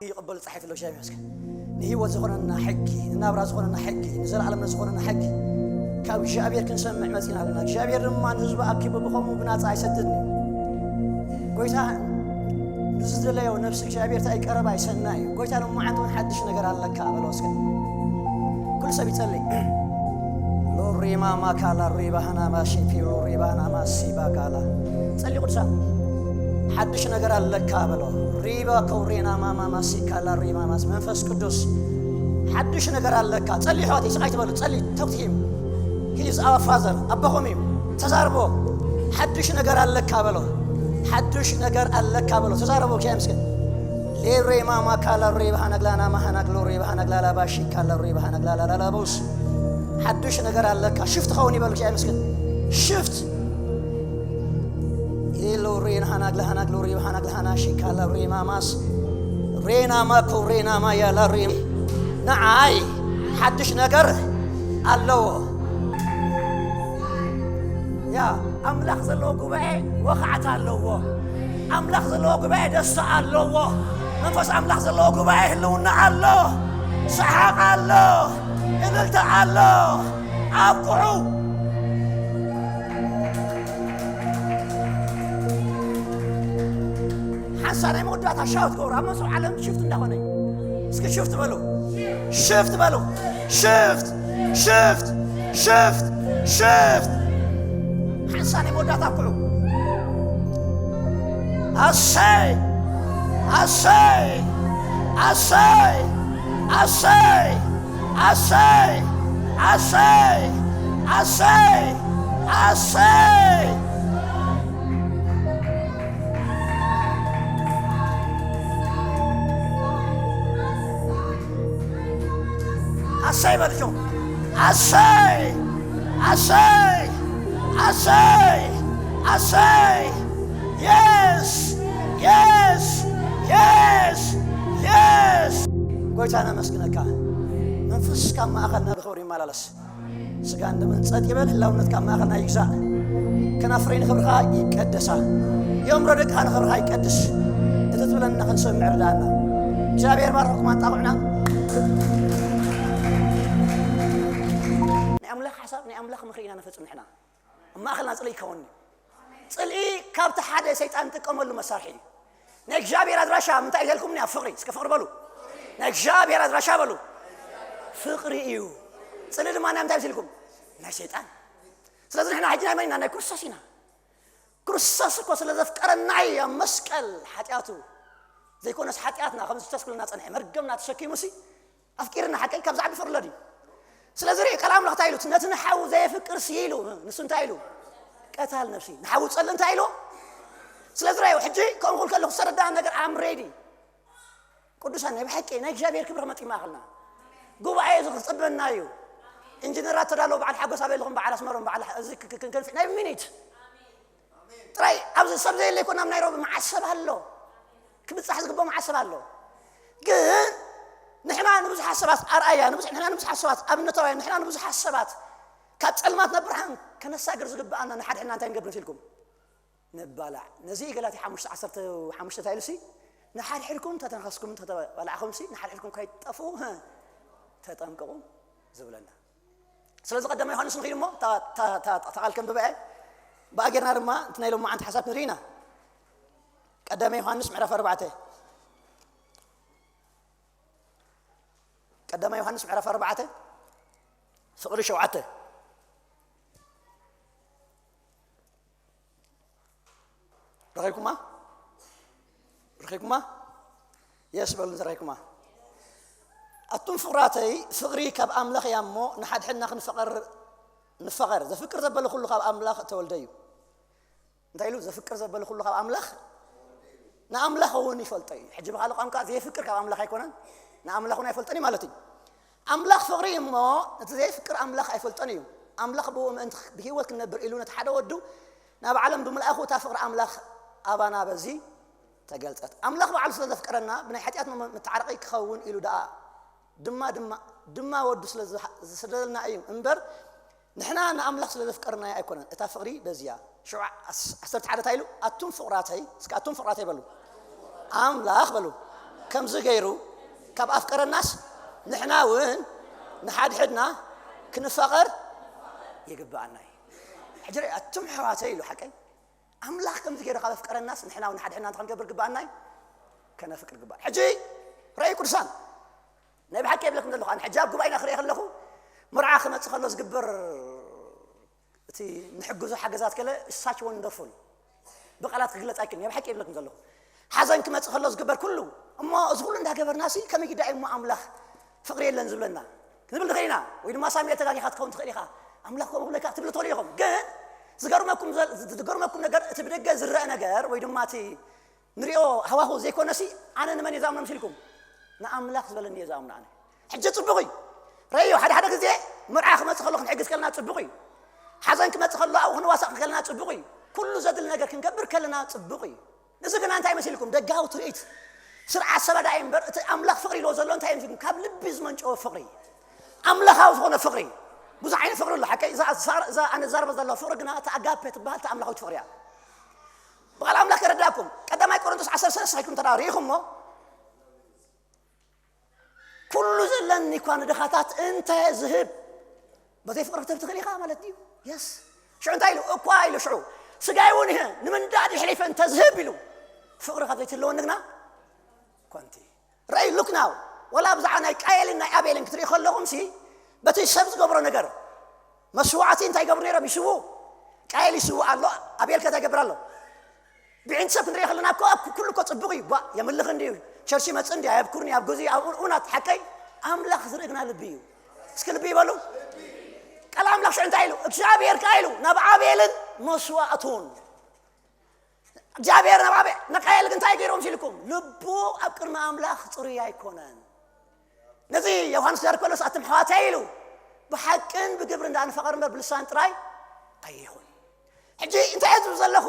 ይቕበሉ ጻሒፍ ኣሎ እግዚኣብሔር ይመስገን። ንህይወት ዝኾነና ሕጊ፣ ንናብራ ዝኾነና ሕጊ፣ ንዘለኣለምነት ዝኾነና ሕጊ ካብ እግዚኣብሔር ክንሰምዕ መጺና ኣለና። እግዚኣብሔር ድማ ንህዝቡ ኣኪቡ ብኸምኡ ብናጻ ኣይሰድድን እዩ። ጎይታ ንዝደለዮ ነፍሲ እግዚኣብሔር እንታይ ቀረባ ይሰና እዩ። ጎይታ ሎማዓንቲ እውን ሓድሽ ነገር ኣለካ በሎ እስከ። ኩሉ ሰብ ይጸልይ። ሎሪማ ማካላ ሪባህና ማሺፒ ሎሪባህና ማሲባ ካላ ጸሊ ቅዱሳን ሓድሽ ነገር ኣለካ በሎ። ሪባ ከውሬና ማማ ማሲካላ ሪማ ማስ መንፈስ ቅዱስ ሓድሽ ነገር ኣለካ። ጸሊ ኣሕዋተይ ስቕ ኣይትበሉ። ጸሊ ተኩት ሂም ሂዝ ኣዋ ፋዘር ኣቦኹም እዩ። ተዛርቦ ሓድሽ ነገር ኣለካ በሎ። ሓድሽ ነገር ኣለካ በሎ። ተዛረቦ ኪያ ምስክን ሌሬ ማማ ካላ ሬ ባህና ግላና ማሃና ግሎ ሬ ባህና ግላላ ባሺ ካላ ሬ ባህና ግላላ ላላ ቦስ ሓድሽ ነገር ኣለካ። ሽፍት ኸውን ይበሉ ኪያ ምስክን ሽፍት ኢሎ ሬን ሃና ግላ ሃና ግሎ ሬ ባህና ግላ ሃና ሺ ካላ ሬ ማማስ ሬና ማኮ ሬና ማያላ ሬ ንዓይ ሓድሽ ነገር ኣለዎ። ያ ኣምላኽ ዘለዎ ጉባኤ ወኽዓት ኣለዎ። ኣምላኽ ዘለዎ ጉባኤ ደስታ ኣለዎ። መንፈስ ኣምላኽ ዘለዎ ጉባኤ ህልውና ኣሎ። ሰሓቕ ኣሎ። እልልታ ኣሎ። ኣብቅዑ። ሓንሳ ናይ መወዳእታ ሻውት ገብሩ ኣብ መሶብ ዓለም ሽፍት እንዳኾነ እዩ። እስኪ ሽፍት በሉ። ሽፍት በሉ። ሽፍት ሽፍት ሽፍት ሽፍት ሓንሳ ናይ መወዳእታ ኣብቅዑ። ኣሰይ ኣሰይ ኣሰይ ኣሰይ ኣሰይ ኣሰይ ኣሰይ ኣሰይ ኣሰይ በልጆ ኣሰይ ኣሰይ ኣሰይ ኣሰይ የስ የስ የስ የስ ጎይታ ነመስግነካ። መንፈስ ካብ ማእኸልና ብኽብሪ ይመላለስ። ስጋን ደምን ጸጥ ይበል፣ ህላውነት ካብ ማእኸልና ይግዛእ። ከናፍረይ ንኽብርኻ ይቀደሳ፣ የእምሮ ደቅኻ ንኽብርኻ ይቀድስ። እቲ ትብለና ክንሰምዕ ርዳእና። እግዚኣብሔር ባርኽኩም ኣጣቕዑና። ናይ ኣምላኽ ሓሳብ፣ ናይ ኣምላኽ ምኽሪ ኢና ነፈጽም ንሕና። ኣብ ማእኸልና ጽልኢ ይከውን እዩ። ጽልኢ ካብቲ ሓደ ሰይጣን ዝጥቀመሉ መሳርሒ እዩ። ናይ እግዚኣብሔር ኣድራሻ ምንታይ ኢልኩም? ኣብ ፍቕሪ። እስከ ፍቕሪ በሉ። ናይ እግዚኣብሔር ኣድራሻ በሉ። ፍቕሪ እዩ። ጽልኢ ድማ ናይ ምንታይ ኢልኩም? ናይ ሰይጣን። ስለዚ ንሕና ሕጂ ናይ መን ኢና? ናይ ክርስቶስ ኢና። ክርስቶስ እኮ ስለ ዘፍቀረና እዩ ኣብ መስቀል ሓጢኣቱ ዘይኮነስ ሓጢኣትና ከም ዝተስክልና ጸንሐ መርገምና ተሸኪሙ ሲ ኣፍቂርና ሓቀይ ካብ ዛዕቢ ፍርለድ እዩ። ስለዚ ርኢ ቃል ኣምላኽ እንታይ ኢሉ? ነቲ ንሓዉ ዘየፍቅር ሲ ኢሉ ንሱ እንታይ ኢሉ? ቀታል ነፍሲ ንሓዉ ጸልእ እንታይ ኢሉ? ስለዚ ራዩ ሕጂ ከምኡ ክብል ከለኹ ዝተረዳእ ነገር ኣም ሬዲ ቅዱሳን ናይ ብሓቂ ናይ እግዚኣብሔር ክብሪ ክመጽእ ማእኸልና ጉባኤ እዚ ክጽበና እዩ። ኢንጂነራት ተዳለዉ በዓል ሓጎስ ኣበይ ኣለኹም? በዓል ኣስመሮም በዓል እዚ ክንከንፊ ናይ ሚኒት ጥራይ ኣብዚ ሰብ ዘየለ ይኮን ኣብ ናይሮቢ መዓት ሰብ ኣሎ ክብጻሕ ዝግብኦ መዓት ሰብ ኣሎ። ግን ንሕና ንብዙሓት ሰባት ኣርኣያ ንብዙሕ ንሕና ንብዙሓት ሰባት ኣብነታውያን ንሕና ንብዙሓት ሰባት ካብ ጸልማት ናብ ብርሃን ከነሳግር ዝግብኣና ንሓድሕና እንታይ ንገብር ኢልኩም ንባላዕ። ነዚ ገላትያ ሓሙሽተ ዓሰርተ ሓሙሽተ እንታይ ኢሉ ሲ ንሓድሕድኩም ተተንኸስኩም ተተባላዕኹም ሲ ንሓድሕድኩም ከይጠፍኡ ተጠንቀቑ ዝብለና። ስለዚ ቀዳማይ ዮሃንስ ንኽኢሉ እሞ ተቓል ከም ብበዐ ብኣጌርና ድማ እቲ ናይ ሎማዓንቲ ሓሳብ ንርኢ ኢና። ቀዳማይ ዮሃንስ ምዕራፍ ኣርባዕተ ቀዳማይ ዮሃንስ ምዕራፍ ኣርባዕተ ፍቕሪ ሸውዓተ ረኺብኩማ ረኺብኩማ የስ በሉ ረኺብኩማ። ኣቱም ፍቕራተይ ፍቕሪ ካብ ኣምላኽ እያ እሞ ንሓድሕድና ክንፈቐር ንፈቐር። ዘፍቅር ዘበለ ኩሉ ካብ ኣምላኽ እተወልደ እዩ። እንታይ ኢሉ? ዘፍቅር ዘበለ ኩሉ ካብ ኣምላኽ ንኣምላኽ እውን ይፈልጦ እዩ። ሕጂ ብኻልእ ቋንቋ ዘይፍቅር ካብ ኣምላኽ ኣይኮነን ንኣምላኽ እውን ኣይፈልጦን እዩ ማለት እዩ። ኣምላኽ ፍቕሪ እዩ እሞ ነቲ ዘይፍቅር ኣምላኽ ኣይፈልጦን እዩ። ኣምላኽ ብኡ ምእንቲ ብህይወት ክንነብር ኢሉ ነቲ ሓደ ወዱ ናብ ዓለም ብምልኣኹ እታ ፍቕሪ ኣምላኽ ኣባና በዚ ተገልጸት። ኣምላኽ ባዕሉ ስለ ዘፍቀረና ብናይ ሓጢኣት መታዓረቒ ክኸውን ኢሉ ደኣ ድማ ድማ ድማ ወዱ ስለ ዝሰደደልና እዩ እምበር ንሕና ንኣምላኽ ስለ ዘፍቀርናዮ ኣይኮነን። እታ ፍቕሪ በዚያ ሽዑ ዓሰርተ ሓደ እንታይ ኢሉ? ኣቱም ፍቕራተይ እስከ ኣቱም ፍቕራተይ በሉ ኣምላኽ በሉ ከምዚ ገይሩ ካብ ኣፍቀረናስ፣ ንሕና እውን ንሓድሕድና ክንፋቐር ይግብኣና እዩ። ሕጂ ርኣ፣ ኣቱም ኣሕዋተይ ኢሉ ሓቀይ፣ ኣምላኽ ከምዚ ገይሩ ካብ ኣፍቀረናስ፣ ንሕና እውን ንሓድሕድና እንታይ ክንገብር ግብኣና እዩ? ከነፍቅር ግብኣና። ሕጂ ርኣዩ ቅዱሳን፣ ናይ ብሓቂ የብለኩም ዘለኹ፣ ኣነ ሕጂ ኣብ ጉባኤና ክርኢ ከለኹ፣ መርዓ ክመጽእ ከሎ ዝግበር እቲ ንሕግዞ ሓገዛት ከለ፣ is such wonderful፣ ብቓላት ክግለጽ ኣይክእልን። ናይ ብሓቂ የብለኩም ዘለኹ፣ ሓዘን ክመጽእ ከሎ ዝግበር ኩሉ፣ እሞ እዚ ኩሉ እንዳገበርና ሲ ከመይ ግዳ እዩ እሞ ኣምላኽ ፍቕሪ የለን ዝብለና? ክንብል ንኽእል ኢና። ወይ ድማ ሳሙኤል ተጋጊኻ ክትከውን ትኽእል ኢኻ፣ ኣምላኽ ከምኡ ክብለካ ትብሉ ትኽእሉ ኢኹም። ግን ዝገርመኩም ዘ-፣ ዝገርመኩም ነገር፣ እቲ ብደገ ዝረአ ነገር ወይ ድማ እቲ ንሪኦ ሃዋሁ ዘይኮነሲ፣ ኣነ ንመን እየ ዝኣምኖ መሲልኩም? ንኣምላኽ ዝበለኒ እየ ዝኣምኖ ኣነ። ሕጂ ጽቡቕ እዩ። ረእዮ፣ ሓደ ሓደ ግዜ መርዓ ክመጽእ ከሎ ክንሕግዝ ከለና ጽቡቕ እዩ። ሓዘን ክመጽእ ከሎ ኣብኡ ክንዋሳእ ከለና ጽቡቕ እዩ። ኩሉ ዘድሊ ነገር ክንገብር ከለና ጽቡቕ እዩ። እዚ ግና እንታይ መሲልኩም? ደጋዊ ትርኢት፣ ስርዓት ሰብ ኣዳኢ እምበር፣ እቲ ኣምላኽ ፍቕሪ ኢልዎ ዘሎ እንታይ እዩ መሲልኩም? ካብ ልቢ ዝመንጨወ ፍቕሪ፣ ኣምላኻዊ ዝኾነ ፍቕሪ። ብዙሕ ዓይነት ፍቕሪ ኣሎ። ሓቀይ፣ እዛ፣ እዛ፣ እዛ ኣነ ዝዛረበ ዘለኹ ፍቕሪ ግና እታ ኣጋፔ ትበሃል፣ እታ ኣምላኻዊት ፍቕሪ እያ። ብቓል ኣምላኽ ከረዳእኩም፣ ቀዳማይ ቆሮንቶስ ዓሰርተ ሰለስተ ሒዝኩም እንተ ደኣ ርኢኹሞ፣ ኩሉ ዘለኒ እኳ ንድኻታት እንተ ዝህብ፣ በዘይ ፍቕሪ ክትህብ ትኽእል ኢኻ ማለት ድዩ? የስ። ሽዑ እንታይ ኢሉ? እኳ ኢሉ ሽዑ፣ ስጋይ እውን ይሀ ንምንዳድ ይሕሊፈ እንተ ዝህብ ኢሉ፣ ፍቕሪ ካብ ዘይትህልወኒ ግና ኮንቲ። ረኣይ፣ ሉክ ናው፣ ወላ ብዛዕባ ናይ ቃየልን ናይ ኣቤልን ክትርኢ ከለኹም ሲ፣ በቲ ሰብ ዝገብሮ ነገር መስዋዕቲ እንታይ ይገብሩ ነይሮም? ይስዉ። ቃየል ይስዉ ኣሎ፣ ኣቤል ከ እንታይ ይገብር ኣሎ? ብዒንቲ ሰብ ክንሪኦ ከለና እኮ ኣብ ኩሉ እኮ ጽቡቕ እዩ። ባ የምልኽ እንድዩ፣ ቸርች ይመጽእ እንድዩ፣ ኣየብኩርን እዩ፣ ኣብ ገዝኡ ኣብ እውናት ሓቀይ ኣምላኽ ዝርኢ ግና ልቢ እዩ። እስኪ ልቢ ይበሉ። ቃል ኣምላኽ ሽዑ እንታይ ኢሉ? እግዚኣብሔር ከኣ ኢሉ ናብ ኣቤልን መስዋእቱን። እግዚኣብሔር ናብ ኣቤ-፣ ንቃየል ግን እንታይ ገይሩ መሲልኩም? ልቡ ኣብ ቅድሚ ኣምላኽ ጽሩይ ኣይኮነን። ነዚ ዮሃንስ ዳርኮሎስ ኣቱም ኣሕዋተይ ኢሉ፣ ብሓቅን ብግብሪ እንዳንፈቐር እምበር ብልሳን ጥራይ ኣይኹን። ሕጂ እንታይ እየ ዝብል ዘለኹ?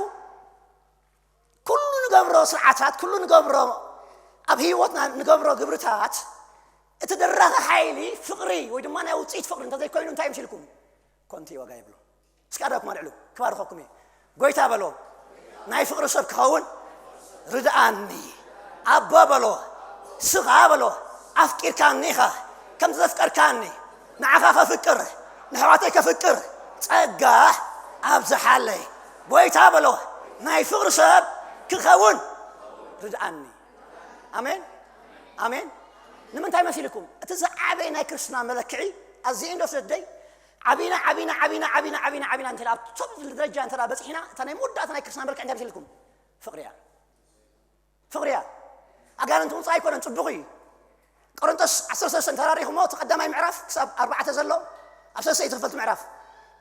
ኩሉ ንገብሮ ስርዓታት፣ ኩሉ ንገብሮ፣ ኣብ ህይወትና ንገብሮ ግብርታት፣ እቲ ደራኺ ሓይሊ ፍቕሪ ወይ ድማ ናይ ውጽኢት ፍቕሪ እንተዘይኮይኑ እንታይ መሲልኩም? ኮንቲ ዋጋ የብሉ። እስኪ ኣዳኩም ኣልዕሉ፣ ክባርኸኩም እየ። ጎይታ በሎ፣ ናይ ፍቕሪ ሰብ ክኸውን ርድኣኒ። ኣቦ በሎ፣ ስኻ በሎ፣ ኣፍቂርካኒ ኢኻ፣ ከም ዘፍቀርካኒ ንዓኻ ከፍቅር፣ ንኣሕዋተይ ከፍቅር ጸጋ ኣብዝሓለይ። ጎይታ በሎ፣ ናይ ፍቕሪ ሰብ ክኸውን ርድኣኒ። ኣሜን፣ ኣሜን። ንምንታይ መሲልኩም? እቲ ዝዓበየ ናይ ክርስትና መለክዒ፣ ኣዚ ኢንዶ ስደደይ፣ ዓቢና፣ ዓቢና፣ ዓቢና፣ ዓቢና፣ ዓቢና፣ ዓቢና፣ እንተ ኣብ ቶፕ ደረጃ እንተ በጺሕና፣ እታ ናይ መወዳእታ ናይ ክርስትና መለክዒ እንታይ መሲልኩም? ፍቕሪ እያ። ፍቕሪ እያ። ኣጋንንቲ ምውጻእ ኣይኮነን፣ ጽቡቕ እዩ። ቆሮንቶስ ዓሰርተ ሰለስተ እንተ ርኢኹሞ፣ እቲ ቀዳማይ ምዕራፍ ክሳብ ኣርባዕተ ዘሎ፣ ኣብ ሰለስተ እዩ ትኽፈልቲ ምዕራፍ።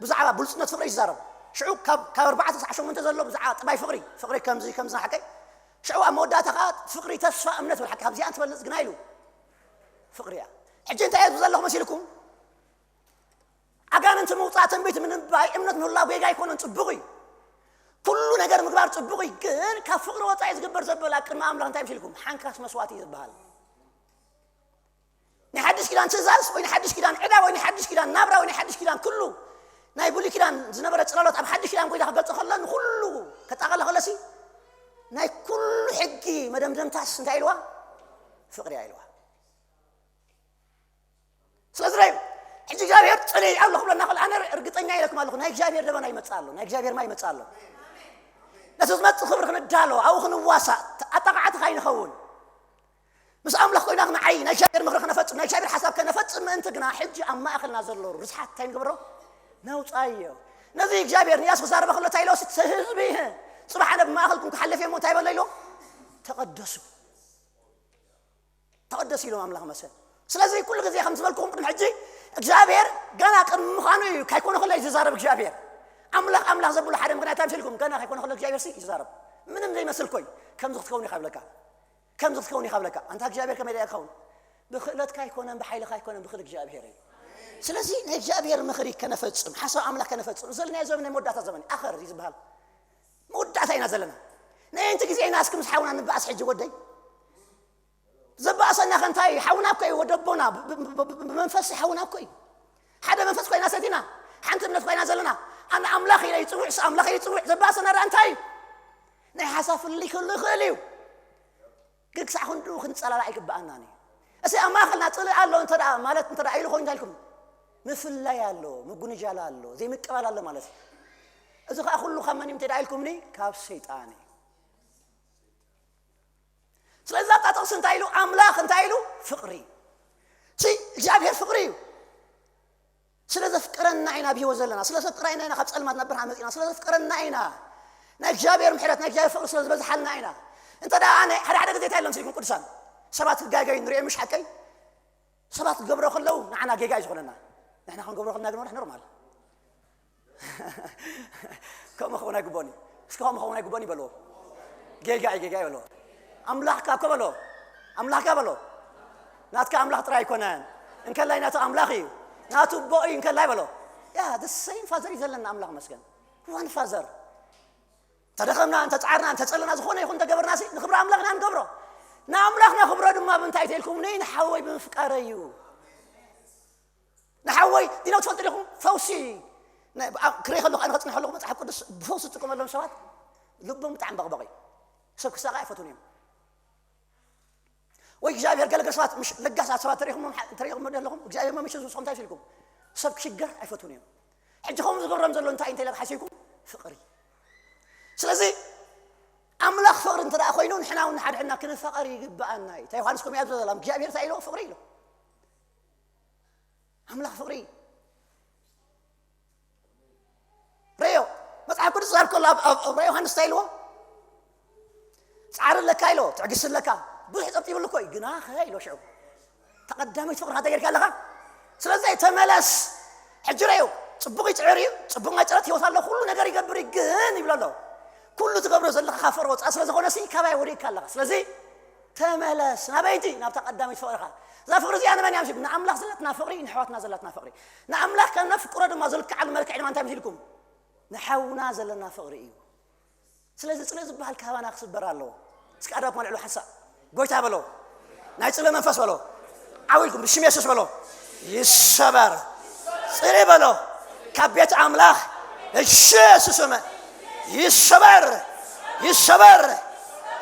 ብዛዕባ ብሉጽነት ፍቕሪ እዩ ዝዛረብ። ሽዑ ካብ፣ ካብ ኣርባዕተ ክሳብ ሸሞንተ ዘሎ ብዛዕባ ጥባይ ፍቕሪ፣ ፍቕሪ ከምዚ፣ ከምዚ ሓቀይ። ሽዑ ኣብ መወዳእታ ከኣ ፍቕሪ፣ ተስፋ፣ እምነት፣ ወላ ሓቂ ካብዚኣን ትበልጽ ግና ኢሉ። ፍቕሪ እያ። ሕጂ እንታይ እየ ዝብል ዘለኹ መሲልኩም? ኣጋንንቲ ምውጻእ፣ ትንቢት ምንባይ፣ እምነት ምህላው ጌጋ ኣይኮነን፣ ጽቡቕ እዩ። ኩሉ ነገር ምግባር ጽቡቕ እዩ፣ ግን ካብ ፍቕሪ ወጻኢ ዝግበር ዘበለ ኣብ ቅድሚ ኣምላኽ እንታይ መሲልኩም? ሓንካስ መስዋእቲ እዩ ዝበሃል። ናይ ሓድሽ ኪዳን ትእዛዝ ወይ ናይ ሓድሽ ኪዳን ዕዳ ወይ ናይ ሓድሽ ኪዳን ናብራ ወይ ናይ ሓድሽ ኪዳን ኩሉ ናይ ብሉይ ኪዳን ዝነበረ ጽላሎት ኣብ ሓድሽ ኪዳን ጎይታ ክገልጾ ከሎ ንኹሉ ከጠቓልል ከሎሲ ናይ ኩሉ ሕጊ መደምደምታስ እንታይ ኢልዋ? ፍቕሪ እያ ኢልዋ። ስለዚ ናይ ሕጂ እግዚኣብሔር ጽልኢ ኣሎ ክብለና ከሎ ኣነ ርግጸኛ ኢለኩም ኣለኹ፣ ናይ እግዚኣብሔር ደበና ይመጽእ ኣሎ፣ ናይ እግዚኣብሔር ማይ ይመጽእ ኣሎ። ነቲ ዝመጽእ ክብሪ ክንዳሎ፣ ኣብኡ ክንዋሳእ፣ ኣጣቓዕቲ ካይንኸውን። ምስ ኣምላኽ ኮይና ክንዓዪ፣ ናይ እግዚኣብሔር ምኽሪ ክነፈጽም፣ ናይ እግዚኣብሔር ሓሳብ ከነፈጽም ምእንቲ ግና፣ ሕጂ ኣብ ማእኸልና ዘሎ ርስሓት እንታይ ንገብሮ? ነውጻዮ። ነዚ እግዚኣብሔር ንያስ ክዛረበ ከሎ እንታይ ኢሎ? እቲ ህዝቢ ጽባሕ ኣነ ብማእኸልኩም ክሓልፍ እየ እሞ እንታይ በሎ ኢሎ? ተቐደሱ። ተቐደሱ ኢሎም ኣምላኽ መሰ። ስለዚ ኩሉ ግዜ ከም ዝበልኩኹም ቅድሚ ሕጂ እግዚኣብሔር ገና ቅድሚ ምዃኑ እዩ፣ ካይኮነ ከሎ እዩ ዝዛረብ እግዚኣብሔር። ኣምላኽ ኣምላኽ ዘብሉ ሓደ ምኽንያት እንታይ መሲልኩም? ገና ካይኮነ ከሎ እግዚኣብሔር ሲ ይዛረብ። ምንም ዘይመስል ኮይ፣ ከምዚ ክትከውን ኢኻ ይብለካ። ከምዚ ክትከውን ኢኻ ይብለካ። ኣንታ እግዚኣብሔር ከመይ ደኣ ክኸውን? ብክእለትካ ኣይኮነን፣ ብሓይልኻ ኣይኮነን፣ ብክእለት እግዚኣብሔር እዩ። ስለዚ ናይ እግዚኣብሔር ምኽሪ ከነፈጽም፣ ሓሳብ ኣምላኽ ከነፈጽም፣ ዘለናዮ ዘመን ናይ መወዳእታ ዘመን እዩ። ኣኸር እዩ ዝበሃል። መወዳእታ ኢና ዘለና። ናይ ኣንቲ ግዜ ኢና እስኪ ምስ ሓውና ንበኣስ ሕጂ ወደይ። ዘባእሰና ከ እንታይ እዩ? ሓውና እኮ እዩ፣ ወደቦና፣ ብ-፣ ብ-፣ ብ-፣ ብ-፣ ብመንፈስ ሓውና እኮ እዩ። ሓደ መንፈስ ኮይና ሰቲና፣ ሓንቲ እምነት ኮይና ዘለና። ኣነ ኣምላኽ ኢለ ይጽውዕ፣ እሱ ኣምላኽ ኢለ ይጽውዕ። ዘባእሰና ደኣ እንታይ እዩ? ናይ ሓሳብ ፍልልይ ክህሉ ይኽእል እዩ። ግን ክሳዕ ክንድኡ ክንጸላላዕ ኣይግብኣናን እዩ። እዚ ኣብ ማእኸልና ጽልኢ ኣሎ እንተ ደኣ ማለት እንተ ደኣ ኢሉ ኮይኑ እንታይ ኢልኩም? ምፍላይ ኣሎ፣ ምጉንጃል ኣሎ፣ ዘይምቅባል ኣሎ ማለት እዩ። እዚ ኸኣ ኩሉ ካብ መን እዩ እንተ ደኣ ኢልኩምኒ? ካብ ሰይጣን እዩ። ስለዚ ኣብታ ጥቕሲ እንታይ ኢሉ? ኣምላኽ እንታይ ኢሉ? ፍቕሪ። ሲ እግዚኣብሔር ፍቕሪ እዩ። ስለ ዘፍቀረና ኢና ኣብ ህይወት ዘለና። ስለ ዘፍቀረና ኢና ካብ ጸልማት ናብ ብርሃን መጺና። ስለ ዘፍቀረና ኢና ናይ እግዚኣብሔር ምሕረት፣ ናይ እግዚኣብሔር ፍቕሪ ስለ ዝበዝሓልና ኢና። እንተ ደኣ ኣነ ሓደ ሓደ ግዜ እንታይ ኣሎ መሲልኩም ቅዱሳን? ሰባት ክጋገዩ ንሪኦም ምሽ ሓቀይ? ሰባት ክገብሮ ከለዉ ንዓና ጌጋ እዩ ዝኾነና። ንሕና ክንገብሮ ከለና ግን ወራሕ ኖርማል። ከምኡ ክኸውን ኣይግቦን እዩ። እስኪ ከምኡ ክኸውን ኣይግቦን እዩ በልዎ። ጌጋ እዩ፣ ጌጋ እዩ በልዎ። ኣምላኽካ እኮ በሎ። ኣምላኽካ በሎ። ናትካ ኣምላኽ ጥራይ ኣይኮነን። እንከላይ ናቱ ኣምላኽ እዩ። ናቱ ኣቦ እዩ እንከላይ በሎ። ያ፣ the same father እዩ ዘለና ኣምላኽ መስገን። One father። ተደኸምና፣ እንተጻዕርና፣ እንተጸለና፣ ዝኾነ ይኹን እንተገበርና ሲ ንኽብሪ ኣምላኽ ኢና ንገብሮ። ንኣምላኽ ነኽብሮ ድማ ብምንታይ ተልኩም? ንይ ንሓወይ ብምፍቃረ እዩ። ንሓወይ ዲና ትፈልጡ ዲኹም? ፈውሲ ናይ- ኣብ- ክርኢ ከለኹ፣ ኣነ ከጽንሕ ከለኹ መጽሓፍ ቅዱስ ብፈውሲ ዝጥቀመሎም ሰባት ልቦም ብጣዕሚ በቕበቕ እዩ። ሰብ ክሳቐ ኣይፈትዉን እዮም። ወይ እግዚኣብሔር ገለገለ ሰባት፣ ምሽ ለጋሳት ሰባት ተሪኹም ተሪኹም ኣለኹም እግዚኣብሔር መምሽ ዝስኹም እንታይ ሲልኩም? ሰብ ክሽገር ኣይፈትዉን እዮም። ሕጂ ከምኡ ዝገብሮም ዘሎ እንታይ እንተ ኢለ ሓሲብኩም? ፍቕሪ። ስለዚ ኣምላኽ ፍቕሪ እንተ ደኣ ኮይኑ ንሕና እውን ንሓድሕድና ክንፋቐር ይግብኣና እዩ። እንታይ ዮሃንስ ከምኡ እያ ዘላም እግዚኣብሔር እንታይ ኢሎ? ፍቕሪ ኢሎ። ኣምላኽ ፍቕሪ እዩ። ረዮ መጽሓፍ ቅዱስ ዝዛረብ ከሎ ኣብ- ኣብ- ኣብ ራእይ ዮሃንስ እንታይ ኢልዎ? ጻዕሪ ኣለካ ኢሎ፣ ትዕግስቲ ኣለካ፣ ብዙሕ ጸብጢብሉ እኮ እዩ። ግና ኸ ኢሎ ሽዑ ተቐዳሚት ፍቕርኻ እንታይ ጌርካ ኣለኻ? ስለዚ ተመለስ። ሕጂ ረዮ ጽቡቕ ይጽዕር እዩ፣ ጽቡቕ ናይ ጸረት ህይወት ኣሎ፣ ኩሉ ነገር ይገብር እዩ፣ ግን ይብሎ ኣሎ ኩሉ ትገብሮ ዘለኻ ካብ ፍቕሪ ወጻእ ስለ ዝኾነ ሲ ካባይ ወዲእካ ኣለኻ። ስለዚ ተመለስ ናበይቲ ናብታ ቀዳመይቲ ፍቕርኻ። እዛ ፍቕሪ እዚኣ ንመን እያ ምሲልኩም? ንኣምላኽ ዘላትና ፍቕሪ፣ ንኣሕዋትና ዘላትና ፍቕሪ። ንኣምላኽ ከነፍቅሮ ድማ ዝልክዓሉ መልክዕ ድማ እንታይ ምሲልኩም? ንሓውና ዘለና ፍቕሪ እዩ። ስለዚ ጽልኢ ዝበሃል ካባና ክስበር ኣለዎ። እስኪ ኣዳኩም ኣልዕሉ ሓንሳእ ጎይታ በሎ። ናይ ጽልኢ መንፈስ በሎ። ዓው ኢልኩም ብሽም የሱስ በሎ። ይሰበር። ጽልኢ በሎ። ካብ ቤት ኣምላኽ እሺ የሱስ ስም ይሰበር። ይሰበር።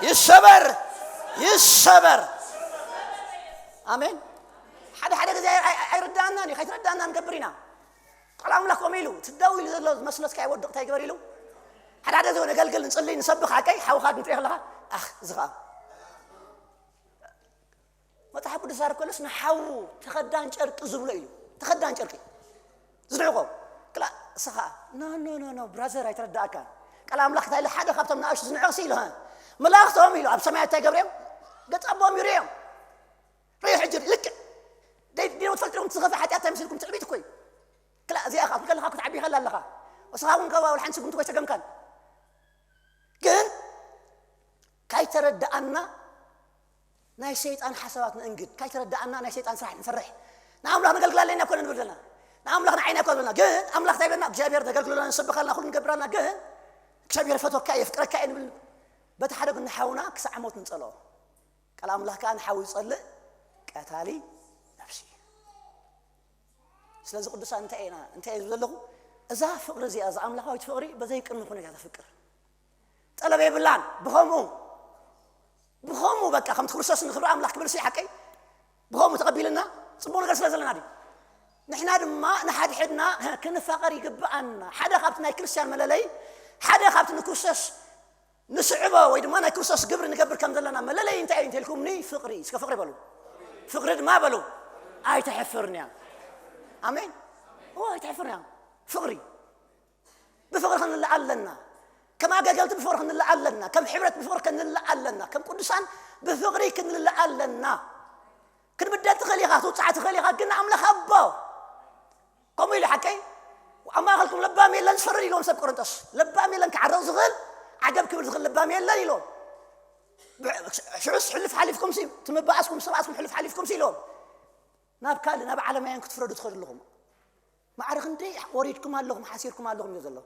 ይሰበር። ይሰበር። ኣሜን። ሓደ ሓደ ግዜ ኣይ- ኣይ- ኣይርዳእናን እዩ። ከይትረዳእና ንገብር ኢና። ቃል ኣምላኽ ከምኡ ኢሉ ትዳው ኢሉ ዘሎ ዝመስለስካ ይወድቕ እንታይ ይግበር ኢሉ። ሓደ ሓደ ዘው ነገልግል ንጽልይ ንሰብኽ ሓቀይ ሓውኻ ንትሪኦ ከለኻ ኣኽ እዚ ኸኣ መጽሓፍ ቅዱስ ኣር ኮለስ ንሓዉ ተኸዳን ጨርቂ ዝብሎ እዩ። ተኸዳን ጨርቂ ዝንዕቆ ክላ ስኻ ኖ ኖ ኖ ኖ ብራዘር ኣይተረዳእካ። ቃል ኣምላኽ እንታይ ኢሉ ሓደ ካብቶም ንኣሽቱ ዝንዕቕ ኢሉ ሀ መላእኽቶም ኢሉ ኣብ ሰማይ እንታይ ገብርዮም ገጻቦም ይርእዮም። ርእዩ ሕጂ ልክዕ ደይ ዲኖ ትፈልጥኩም ትኸፈ ሓጢኣት እንታይ ምስልኩም ትዕቢት እኮ እዩ። ክላ እዚኣ ካብ ከለኻ ክትዓቢ ከላ ኣለኻ ወስኻ እውን ካብ ሓንቲ ስጉምቲ ኮይሰገምካን ግን ካይተረዳኣና ናይ ሰይጣን ሓሳባት ንእንግድ ካይተረዳኣና ናይ ሰይጣን ስራሕ ንሰርሕ ንኣምላኽ ነገልግል ኣለና ኮነ ንብል ዘለና ንኣምላኽ ንዓይና ኮ ዘለና ግን ኣምላኽ እንታይ ብለና እግዚኣብሔር ነገልግለና ንሰብኸልና ኩሉ ንገብራልና ግን እግዚኣብሔር ፈቶካ የፍቅረካ እየ ንብል በቲ ሓደ ግን ንሓውና ክሳዕ ሞት ንጸልኦ ቃል ኣምላኽ ከዓ ንሓው ይጸልእ ቀታሊ ነፍሲ እዩ ስለዚ ቅዱሳን እንታይ ኢና እንታይ እዩ ዘለኹ እዛ ፍቕሪ እዚኣ እዛ ኣምላኻዊት ፍቕሪ በዘይ ቅድሚ ኩነታ ተፍቅር ጠለብ የብላን ብኸምኡ ብኸምኡ በቃ ከምቲ ክርስቶስ ንክብሪ ኣምላኽ ክብል ሲ ሓቀይ ብኸምኡ ተቐቢልና ፅቡቕ ነገር ስለ ዘለና ድዩ ንሕና ድማ ንሓድሕድና ክንፋቐር ይግብኣና ሓደ ካብቲ ናይ ክርስትያን መለለይ ሓደ ካብቲ ንክርስቶስ ንስዕቦ ወይ ድማ ናይ ክርስቶስ ግብሪ ንገብር ከም ዘለና መለለይ እንታይ እዩ እንተልኩምኒ ፍቕሪ እስከ ፍቕሪ በሉ ፍቕሪ ድማ በሉ ኣይተሕፍርን እያ ኣሜን ኣይተሕፍርን እያ ፍቕሪ ብፍቕሪ ክንልእ ኣለና ከም ኣገልገልቲ ብፍቕሪ ክንልእ ኣለና ከም ሕብረት ብፍቕሪ ክንልእ ኣለና ከም ቅዱሳን ብፍቕሪ ክንልእ ኣለና ክንብደል ትኽእል ኢኻ ትውፃዕ ትኽእል ኢኻ ግን ኣምላኽ ኣቦ ከምኡ ኢሉ ሓቀይ ኣብ ማእኸልኩም ለባም የለን ዝፈርድ ኢሎም ሰብ ቆሮንጦስ ለባም የለን ክዓረቕ ዝኽእል ዓገብ ክብል ዝኽእል ለባም የለን ኢሎም ሽዑስ ሕልፍ ሓሊፍኩም ትምበኣስኩም ሰብኣስኩም ሕልፍ ሓሊፍኩም ኢሎም ናብ ካልእ ናብ ዓለማውያን ክትፍረዱ ትኸዱ ኣለኹም ማዕረ ክንደይ ወሪድኩም ኣለኹም ሓሲርኩም ኣለኹም እዩ ዘሎ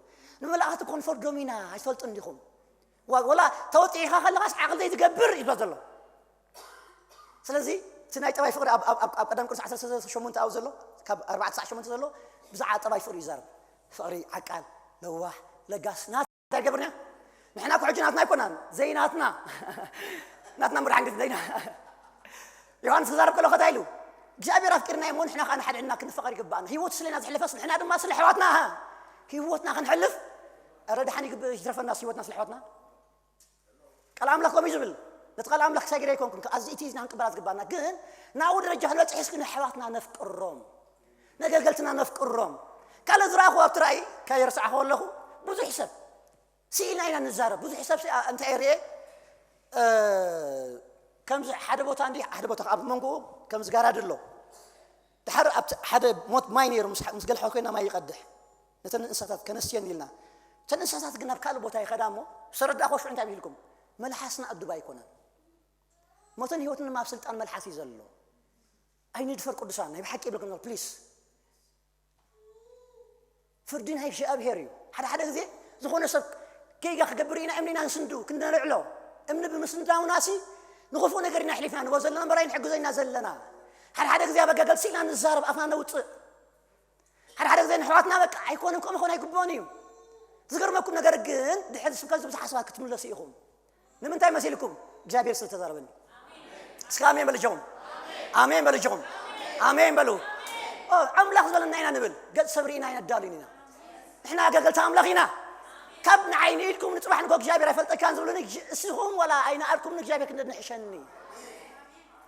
ንመላእኽቲ ኮንፈርዶም ኢና ኣይትፈልጡ እንዲኹም ወላ ተወጢዕኻ ከለኻስ ዓቕሊ ዘይትገብር ይብሎ ዘሎ ስለዚ እቲ ናይ ጠባይ ፍቕሪ ኣብ ቀዳም ቅዱስ ዓሰርተ ሸሞንተ ኣብ ዘሎ ካብ ኣርባዕተ ሳዕ ሸሞንተ ዘሎ ብዛዕባ ጠባይ ፍቕሪ ይዛረብ ፍቕሪ ዓቃል ለዋሕ ለጋስ ናት እንታይ ገብርና ንሕና እኮ ሕጂ ናትና ኣይኮናን ዘይናትና ናትና ምርሓን ግድ ዘይና። ዮሃንስ ክዛረብ ከሎ ከታ ኢሉ እግዚኣብሔር ኣፍቂርና እሞ ንሕና ከዓ ንሓድሕድና ክንፈቐር ይግባእና። ህይወቱ ስለና ዝሕልፈስ ንሕና ድማ ስለ ኣሕዋትና ህይወትና ክንሕልፍ። ኧረ ደሓን ይግብእ ይትረፈናስ ህይወትና ስለ ኣሕዋትና። ቃል ኣምላኽ ከምኡ እዩ ዝብል። ነቲ ቃል ኣምላኽ ክሳይ ገለ ኣይኮንኩም ኣዝእቲ ሒዝና ክንቅበላ ዝግባእና ግን ናብኡ ደረጃ ክንበፅሕ እስኪ ንኣሕዋትና ነፍቅሮም፣ ነገልገልትና ነፍቅሮም። ካልእ ዝረኣኹ ኣብቲ ራእይ ካብ የርስዓኹ ኣለኹ ብዙሕ ሰብ ስኢልና ኢና ንዛረብ። ብዙሕ ሰብ እንታይ ይርኤ? ከምዚ ሓደ ቦታ እንዲ ሓደ ቦታ ኣብ መንጎኡ ከምዚ ጋራድ ኣሎ። ድሓር ኣብቲ ሓደ ሞት ማይ ነይሩ ምስ ምስ ገልሖ ኮይና ማይ ይቐድሕ። ነተን እንስሳታት ከነስየን ኢልና እተን እንስሳታት ግን ናብ ካልእ ቦታ ይኸዳ እሞ ዝተረዳእኮ ሽዑ እንታይ ኢልኩም? መልሓስና እዱብ ኣይኮነን። ሞትን ህይወትን ድማ ኣብ ስልጣን መልሓስ እዩ ዘሎ። ኣይንድፈር ቅዱሳን ናይ ብሓቂ ይብለኩም ፕሊስ። ፍርዲ ናይ እግዚኣብሔር እዩ። ሓደ ሓደ ግዜ ዝኾነ ሰብ ጌጋ ክገብር ኢና እምኒ ኢና ንስንዱ ክንደልዕሎ። እምኒ ብምስንዳውናሲ ንኽፉእ ነገር ኢና ኣሕሊፍና ንቦ ዘለና እምበር ኣይንሕግዞ ኢና ዘለና። ሓደ ሓደ ግዜ ኣብ ኣጋገልሲ ኢና ንዛረብ ኣፍና ነውፅእ። ሓደ ሓደ ግዜ ንሕዋትና በቃ ኣይኮነን ከምኡ ኾነ ኣይግብኦን እዩ። ዝገርመኩም ነገር ግን ድሕር ስብከት ዝብዝሓ ሰባት ክትምለሱ ኢኹም። ንምንታይ መሲልኩም እግዚኣብሔር ስለ ተዛረበኒ። እስከ ኣሜን በልጀኹም። ኣሜን በልጀኹም። ኣሜን በሉ። ኣምላኽ ዝበለና ኢና ንብል። ገጽ ሰብ ርኢና ኣይነዳሉን ኢና። ንሕና ኣገልገልቲ ኣምላኽ ኢና። ካብ ንዓይ ንኢድኩም ንፅባሕ ንጎ እግዚኣብሔር ኣይፈልጠካን ዝብሉኒ እስኹም ዋላ ኣይነኣድኩም ንእግዚኣብሔር ክንደድ ንሕሸኒ።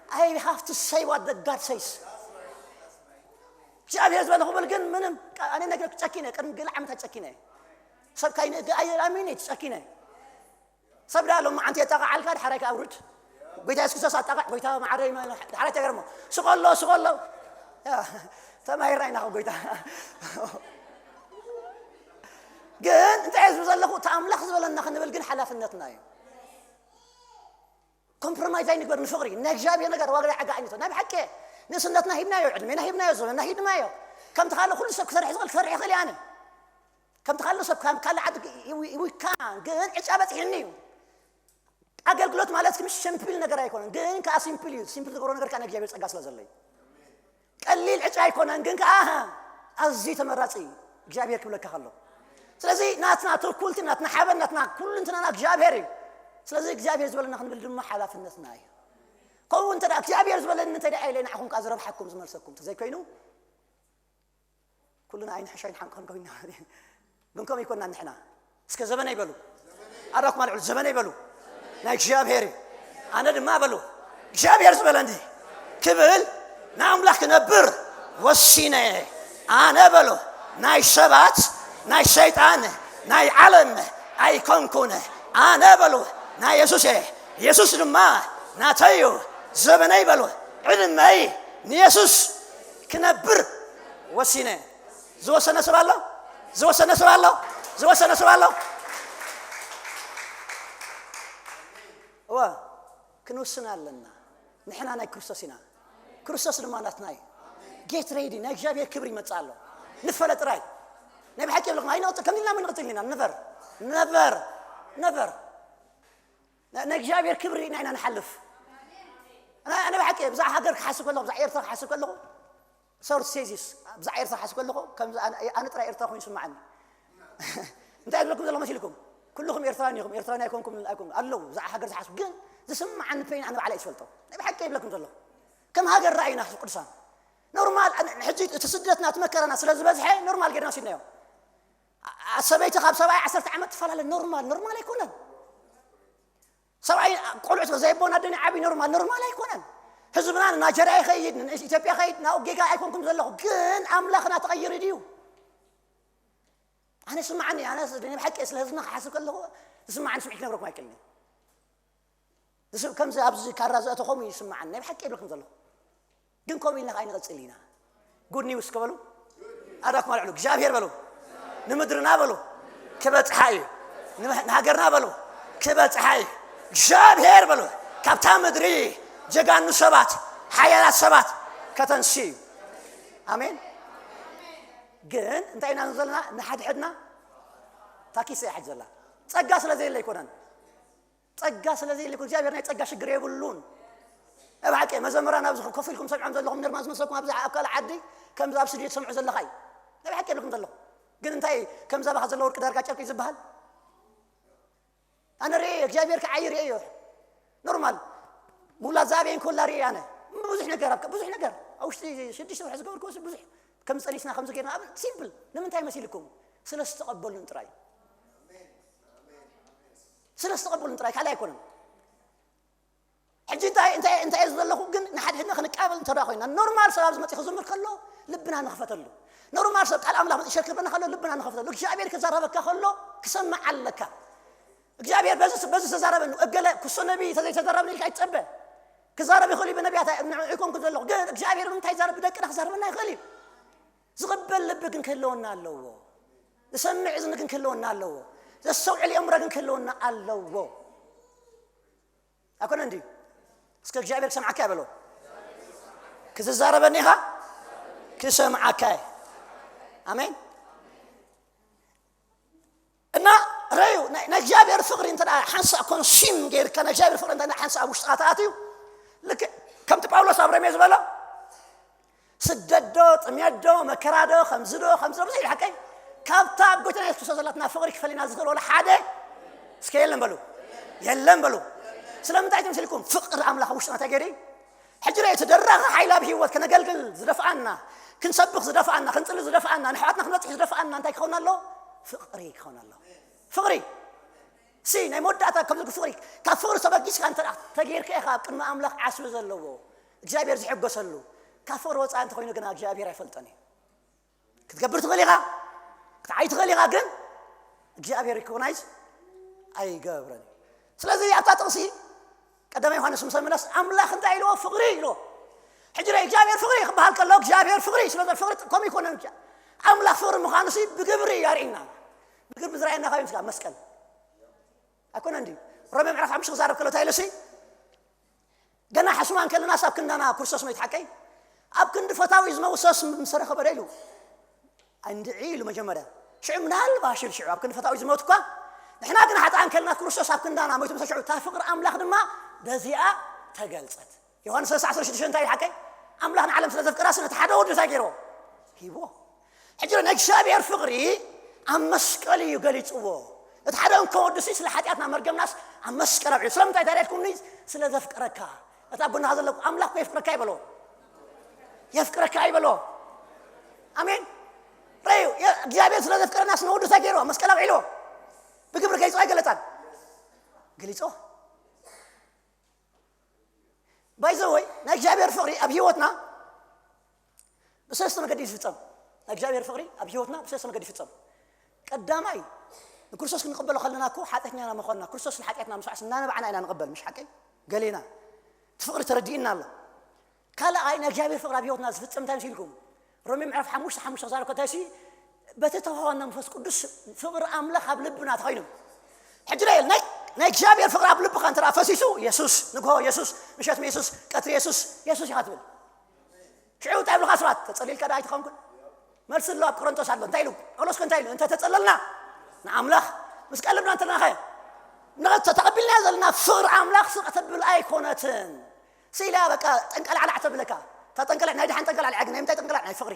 I have to say what the God says. እግዚኣብሔር ዝበለ ክብል ግን ምንም ኣነ ነገር ጨኪነ ቅድሚ ገለ ዓመታት ጨኪነ ሰብ ካይነ ኣሚነ ጨኪነ ሰብ ዳ ሎም ዓንቲ የጣቃዓልካ ድሓራይ ከኣውርድ ጎይታ የሱስ ክርስቶስ ኣጣቃዕ ጎይታ ማዕረይ ድሓራይ ተገርሞ ስቆሎ ስቆሎ ተማሂርና ኢና ጎይታ ግን እንታይ ዝብ ዘለኹ እቲ ኣምላኽ ዝበለና ክንብል ግን ሓላፍነትና እዩ። ኮምፕሮማይዝ ኣይንግበር ንፍቕሪ ናይ እግዚኣብሔር ነገር ዋጋ ይዓጋ ኣይንቶ ናይ ብሓቂ ንእስነትና ሂብናዮ ዕድሜና ሂብናዮ ዘመንና ሂብናዮ ከምቲ ካልእ ኩሉ ሰብ ክሰርሕ ዝኽእል ክሰርሕ ይኽእል ኣነ ከምቲ ካልእ ሰብ ካብ ካልእ ዓዲ ይውካ ግን ዕጫ በፂሕኒ እዩ። ኣገልግሎት ማለት ምስ ሲምፕል ነገር ኣይኮነን ግን ከዓ ሲምፕል እዩ። ሲምፕል ዝገብሮ ነገር ከዓ ናይ እግዚኣብሔር ፀጋ ስለ ዘሎ እዩ። ቀሊል ዕጫ ኣይኮነን ግን ከዓ ኣዝዩ ተመራፂ እዩ እግዚኣብሔር ክብለካ ከሎ። ስለዚ ናትና ትኩልቲ ናትና ሓበን ናትና ኩሉ እንትናና እግዚኣብሔር እዩ። ስለዚ እግዚኣብሔር ዝበለና ክንብል ድማ ሓላፍነትና እዩ። ከምኡ እንተ እግዚኣብሔር ዝበለኒ እንተ ኢለ ንዓኹም ከዓ ዝረብሓኩም ዝመልሰኩም እንተዘይኮይኑ ኩልና ኣይንሕሻ ኣይንሓምቕ ክንከውን ኢና። ግን ከምኡ ኣይኮንና ንሕና። እስከ ዘበነይ በሉ። ኣራኩም ኣልዕሉ ዘበነይ በሉ። ናይ እግዚኣብሔር እዩ። ኣነ ድማ በሉ እግዚኣብሔር ዝበለኒ ክብል ንኣምላኽ ክነብር ወሲነ። ኣነ በሉ ናይ ሰባት ናይ ሰይጣን ናይ ዓለም ኣይኮንኩን። ኣነ በሉ ናይ የሱስ እየ። የሱስ ድማ ናተይ እዩ። ዘበነይ በሉ ዕድመይ ንየሱስ ክነብር ወሲነ። ዝወሰነ ሰብ ኣሎ? ዝወሰነ ሰብ ኣሎ? ዝወሰነ ሰብ ኣሎ? እወ ክንውስን ኣለና። ንሕና ናይ ክርስቶስ ኢና። ክርስቶስ ድማ ናትና እዩ። ጌት ሬዲ ናይ እግዚኣብሔር ክብሪ ይመጽእ ኣሎ። ንፈለ ጥራይ። ናይ ብሓቂ ይብለኹም ኣይንቕጽል ከም ኢልና ንቕጽል ኢና። ነቨር ነቨር ነቨር ናይ እግዚኣብሔር ክብሪ ኢና ኢና ንሓልፍ። ኣነ ብሓቂ ብዛዕ ሃገር ክሓስብ ከለኹ ብዛዕ ኤርትራ ክሓስብ ከለኹ ሶርት ሴዚስ ብዛዕ ኤርትራ ሓስብ ከለኹ ከምዚ ኣነ ጥራይ ኤርትራ ኮይኑ ይስምዓኒ። እንታይ ዝብለኩም ዘሎ መሲልኩም? ኩልኹም ኤርትራን ኢኹም ኤርትራን ኣይኮንኩም ኣይኮን ኣለዉ ብዛዕ ሃገር ዝሓስቡ ግን ዝስምዓኒ ፔን ኣነ ባዕላ ይፈልጦ ናይ ብሓቂ ይብለኩም ዘለኹ። ከም ሃገር ረኣይና ቅዱሳን ኖርማል ሕጂ እቲ ስደትና እቲ መከራና ስለ ዝበዝሐ ኖርማል ጌርና ወሲድናዮ። ሰበይቲ ካብ ሰብኣይ ዓሰርተ ዓመት ትፈላለ ኖርማል ኖርማል ኣይኮነን። ሰብኣይ ቆልዑት ዘይቦና ደኒ ዓብይ ኖርማል ኖርማል ኣይኮነን። ህዝብና ናጀርያ ይኸይድ ንኢትዮጵያ ይኸይድ ናብኡ ጌጋ ኣይኮንኩም ዘለኹ ግን ኣምላኽና ተቐይሩ ድዩ? ኣነ ስማዓኒ ኣነ ብሓቂ ስለ ህዝብና ክሓስብ ከለኹ ዝስማዓኒ ስምዒት ክነግረኩም ኣይክእልን። ከምዚ ኣብዚ ካራ ዘእተኾም ይስማዓኒ ናይ ብሓቂ ይብለኩም ዘለኹ። ግን ከምኡ ኢልና ከዓ ኣይንቐጽል ኢና። ጉድ ኒውስ ክበሉ ኣዳኩም ኣልዕሉ እግዚኣብሔር በሉ ንምድርና በሉ ክበጽሓ እዩ። ንሃገርና በሉ ክበጽሓ እዩ። እግዚኣብሔር በሉ ካብታ ምድሪ ጀጋኑ ሰባት ሓያላት ሰባት ከተንሲ እዩ። ኣሜን። ግን እንታይ ኢና ዘለና ንሓድሕድና ታኪስ እያ ሓጅ ዘላ ጸጋ ስለ ዘየለ ኣይኮነን። ጸጋ ስለ ዘይልኩ እግዚኣብሔር ናይ ጸጋ ሽግር የብሉን። ኣብ ሓቂ መዘምራን ኣብዚ ኮፍ ኢልኩም ሰምዖም ዘለኹም ነርማ ዝመስለኩም ኣብዚ ኣብ ካልእ ዓዲ ከምዚ ኣብ ስድዮ ትሰምዑ ዘለኻ እዩ። ናይ ሓቂ የብልኩም ዘለኹም ግን እንታይ ከምዚ ኣባኻ ዘሎ ወርቂ ዳርጋ ጨርቂ ዝበሃል ኣነ ርኤ እግዚኣብሔር ክዓይ ርኤዮ። ኖርማል ሙላ ዛቤን ኮላ ርእየ ኣነ። ብዙሕ ነገር ኣብ ብዙሕ ነገር ኣብ ውሽጢ ሽዱሽተ ወርሒ ዝገበርኩ ብዙሕ ከም ጸሊስና ከም ዝገርና ኣብ ሲምፕል ንምንታይ መሲልኩም? ስለ ዝተቐበሉን ጥራይ። ስለ ዝተቐበሉን ጥራይ ካልእ ኣይኮነን። ሕጂ እንታይ እንታይ እንታይ ዘለኹ ግን ንሓድሕድና ክንቃበል እንተዳ ኮይና ኖርማል ሰብ ኣብዚ መጺ ክዝምር ከሎ ልብና ንኽፈተሉ። ኖርማል ሰብ ቃል ኣምላኽ መጺ ሸርክበና ከሎ ልብና ንኽፈተሉ። እግዚኣብሔር ክዛረበካ ከሎ ክሰምዕ ኣለካ። እግዚኣብሔር በዚ በዚ ተዛረበኒ እገለ ኩሶ ነቢ ተዘይተዛረበኒ ኢልካ ይጸበ። ክዛረብ ይኽእል እዩ ብነቢያት ንዕኡ ይኮንኩ ዘለኹ ግን እግዚኣብሔር እንታይ ይዛረብ ብደቅና ክዛረበና ይኽእል እዩ። ዝቕበል ልቢ ግን ክህልወና ኣለዎ። ዝሰምዕ እዝኒ ግን ክህልወና ኣለዎ። ዘስተውዕል የእምሮ ግን ክህልወና ኣለዎ። ኣኮነ እንዲ እስከ እግዚኣብሔር ክሰምዓካ ይበሎ። ክዝዛረበኒ ኢኻ ክሰምዓካ እየ። ኣሜን። እና ረዩ ናይ እግዚኣብሔር ፍቕሪ እንተ ሓንሳእ ኮንሲም ገይርካ ናይ እግዚኣብሔር ፍቕሪ እንተ ሓንሳእ ኣብ ውሽጥካ ተኣትዩ ልክ ከምቲ ጳውሎስ ኣብ ረሜ ዝበሎ ስደዶ ጥሜዶ መከራዶ ከምዝዶ ከምዝዶ ብዙሕ ሓቀይ ካብታ ኣብ ጎይታና የሱስ ክርስቶስ ዘላትና ፍቕሪ ክፈሊና ዝኽእል ወላ ሓደ እስከ የለን በሉ። የለን በሉ። ስለምንታይ ትምስልኩም ፍቕሪ ኣምላኽ ውሽጥና ተገይሩ ሕጂ ርእ እቲ ደራኺ ሓይል ኣብ ህይወት ከነገልግል ዝደፍኣና ክንሰብኽ ዝደፍኣና ክንጽሊ ዝደፍኣና ንሕዋትና ክንበጽሕ ዝደፍኣና እንታይ ክኸውን ኣሎ? ፍቕሪ ክኸውን ኣሎ። ፍቕሪ ሲ ናይ መወዳእታ ከም ዝግ ፍቕሪ ካብ ፍቕሪ ተበጊስካ እንተ ተጌርካ ኢኻ ኣብ ቅድሚ ኣምላኽ ዓስቢ ዘለዎ እግዚኣብሔር ዝሕገሰሉ ካብ ፍቕሪ ወፃኢ እንተኮይኑ ግና እግዚኣብሔር ኣይፈልጠን እዩ። ክትገብር ትኽእል ኢኻ ክትዓይ ትኽእል ኢኻ ግን እግዚኣብሔር ሪኮግናይዝ ኣይገብረን እዩ። ስለዚ ኣብታ ጥቕሲ ቀዳማይ ዮሃንስ ምስ ምለስ ኣምላኽ እንታይ ኢልዎ ፍቕሪ ኢልዎ። ሕጂ ናይ እግዚኣብሔር ፍቕሪ ክበሃል ከሎ እግዚኣብሔር ፍቕሪ ስለ ፍቕሪ ከምኡ ይኮነን። ኣምላኽ ፍቕሪ ምዃኑ ሲ ብግብሪ ያርእና። ብግብሪ ዝረኣየና ካብ ምስጋ መስቀል ኣይኮነ እንዲ ሮሜ ምዕራፍ ሓሙሽተ ክዛረብ ከሎ እንታይ ኢሉ ሲ ገና ሕሱማን ከለናስ ኣብ ክንዳና ክርስቶስ ሞይት ሓቀይ ኣብ ክንዲ ፈታዊ ዝመውሰስ ምሰረኸበ ዶ ኢሉ እንድዒ ኢሉ መጀመርያ ሽዑ ምናልባሽ ኢሉ ሽዑ ኣብ ክንዲ ፈታዊ ዝሞት እኳ ንሕና ግን ሓጥኣን ከለና ክርስቶስ ኣብ ክንዳና ሞይቱ ምሰ ሽዑ እታ ፍቕሪ ኣምላኽ ድማ በዚኣ ተገልጸት። ዮሃንስ ሰለስተ ዓሰርተ ሽዱሽተ እንታይ ሓቀይ ኣምላኽ ንዓለም ስለ ዘፍቀራ ስነ ሓደ ወዱ እንታይ ገይርዎ ሂብዎ። ሕጂ ናይ እግዚኣብሔር ፍቕሪ ኣብ መስቀል እዩ ገሊጽዎ። እቲ ሓደ እንከ ወዱ ሲ ስለ ሓጢኣትና መርገምናስ ኣብ መስቀል ኣብዒ ስለምንታይ ታሪያትኩም ስለ ዘፍቅረካ እታ ጎናኻ ዘለኩ ኣምላኽ ኮ የፍቅረካ ይበሎ። የፍቅረካ ይበሎ። ኣሜን። ረዩ እግዚኣብሔር ስለ ዘፍቅረናስ ንወዱ እንታይ ገይርዎ መስቀል ኣብዒልዎ። ብግብሪ ገሊጾ ኣይገለጻን ገሊጾ ባይዘወይ ናይ እግዚኣብሔር ፍቕሪ ኣብ ህይወትና ብሰለስተ መገዲ ይፍጸም። ናይ እግዚኣብሔር ፍቕሪ ኣብ ህይወትና ብሰለስተ መገዲ ይፍጸም። ቀዳማይ ንክርስቶስ ክንቕበሎ ከለና እኮ ሓጢኣተኛና ምዃንና ክርስቶስ ንሓጢኣትና ምስዋዕስ እናነባዕና ኢና ንቕበል ምሽ ሓቀይ ገሌና እቲ ፍቕሪ ተረዲእና ኣሎ። ካልኣይ ናይ እግዚኣብሔር ፍቕሪ ኣብ ህይወትና ዝፍጸም እንታይ ምስ ኢልኩም ሮሜ ምዕራፍ ሓሙሽተ ሓሙሽተ ክዛረብ ከታይሲ በቲ ተዋህዋና መንፈስ ቅዱስ ፍቕሪ ኣምላኽ ኣብ ልብና ተኸይኑ ሕጂ ናይ ናይ እግዚኣብሔር ፍቕሪ ኣብ ልብኻ እንተ ፈሲሱ የሱስ ንግሆ የሱስ ምሸት የሱስ ቀትሪ የሱስ የሱስ ኢኻ ትብል። ሽዑ እንታይ ይብልኻ ስባት ተጸሊልካ ዳ ኣይትኸንኩን? መልሲ ኣሎ ኣብ ቆሮንቶስ ኣሎ እንታይ ኢሉ ጳውሎስ እንታይ ኢሉ እንተ ተጸለልና ንኣምላኽ ምስ ቀልብና እንተናኸ ንቐተ ተቐቢልና ዘለና ፍቕሪ ኣምላኽ ስቕ ተብል ኣይኮነትን። ስኢላ በቃ ጠንቀላዕላዕ ተብለካ እታ ጠንቀላዕ ናይ ድሓን ጠንቀላዕላዕ ግን ናይ ምንታይ ጠንቀላዕ ናይ ፍቕሪ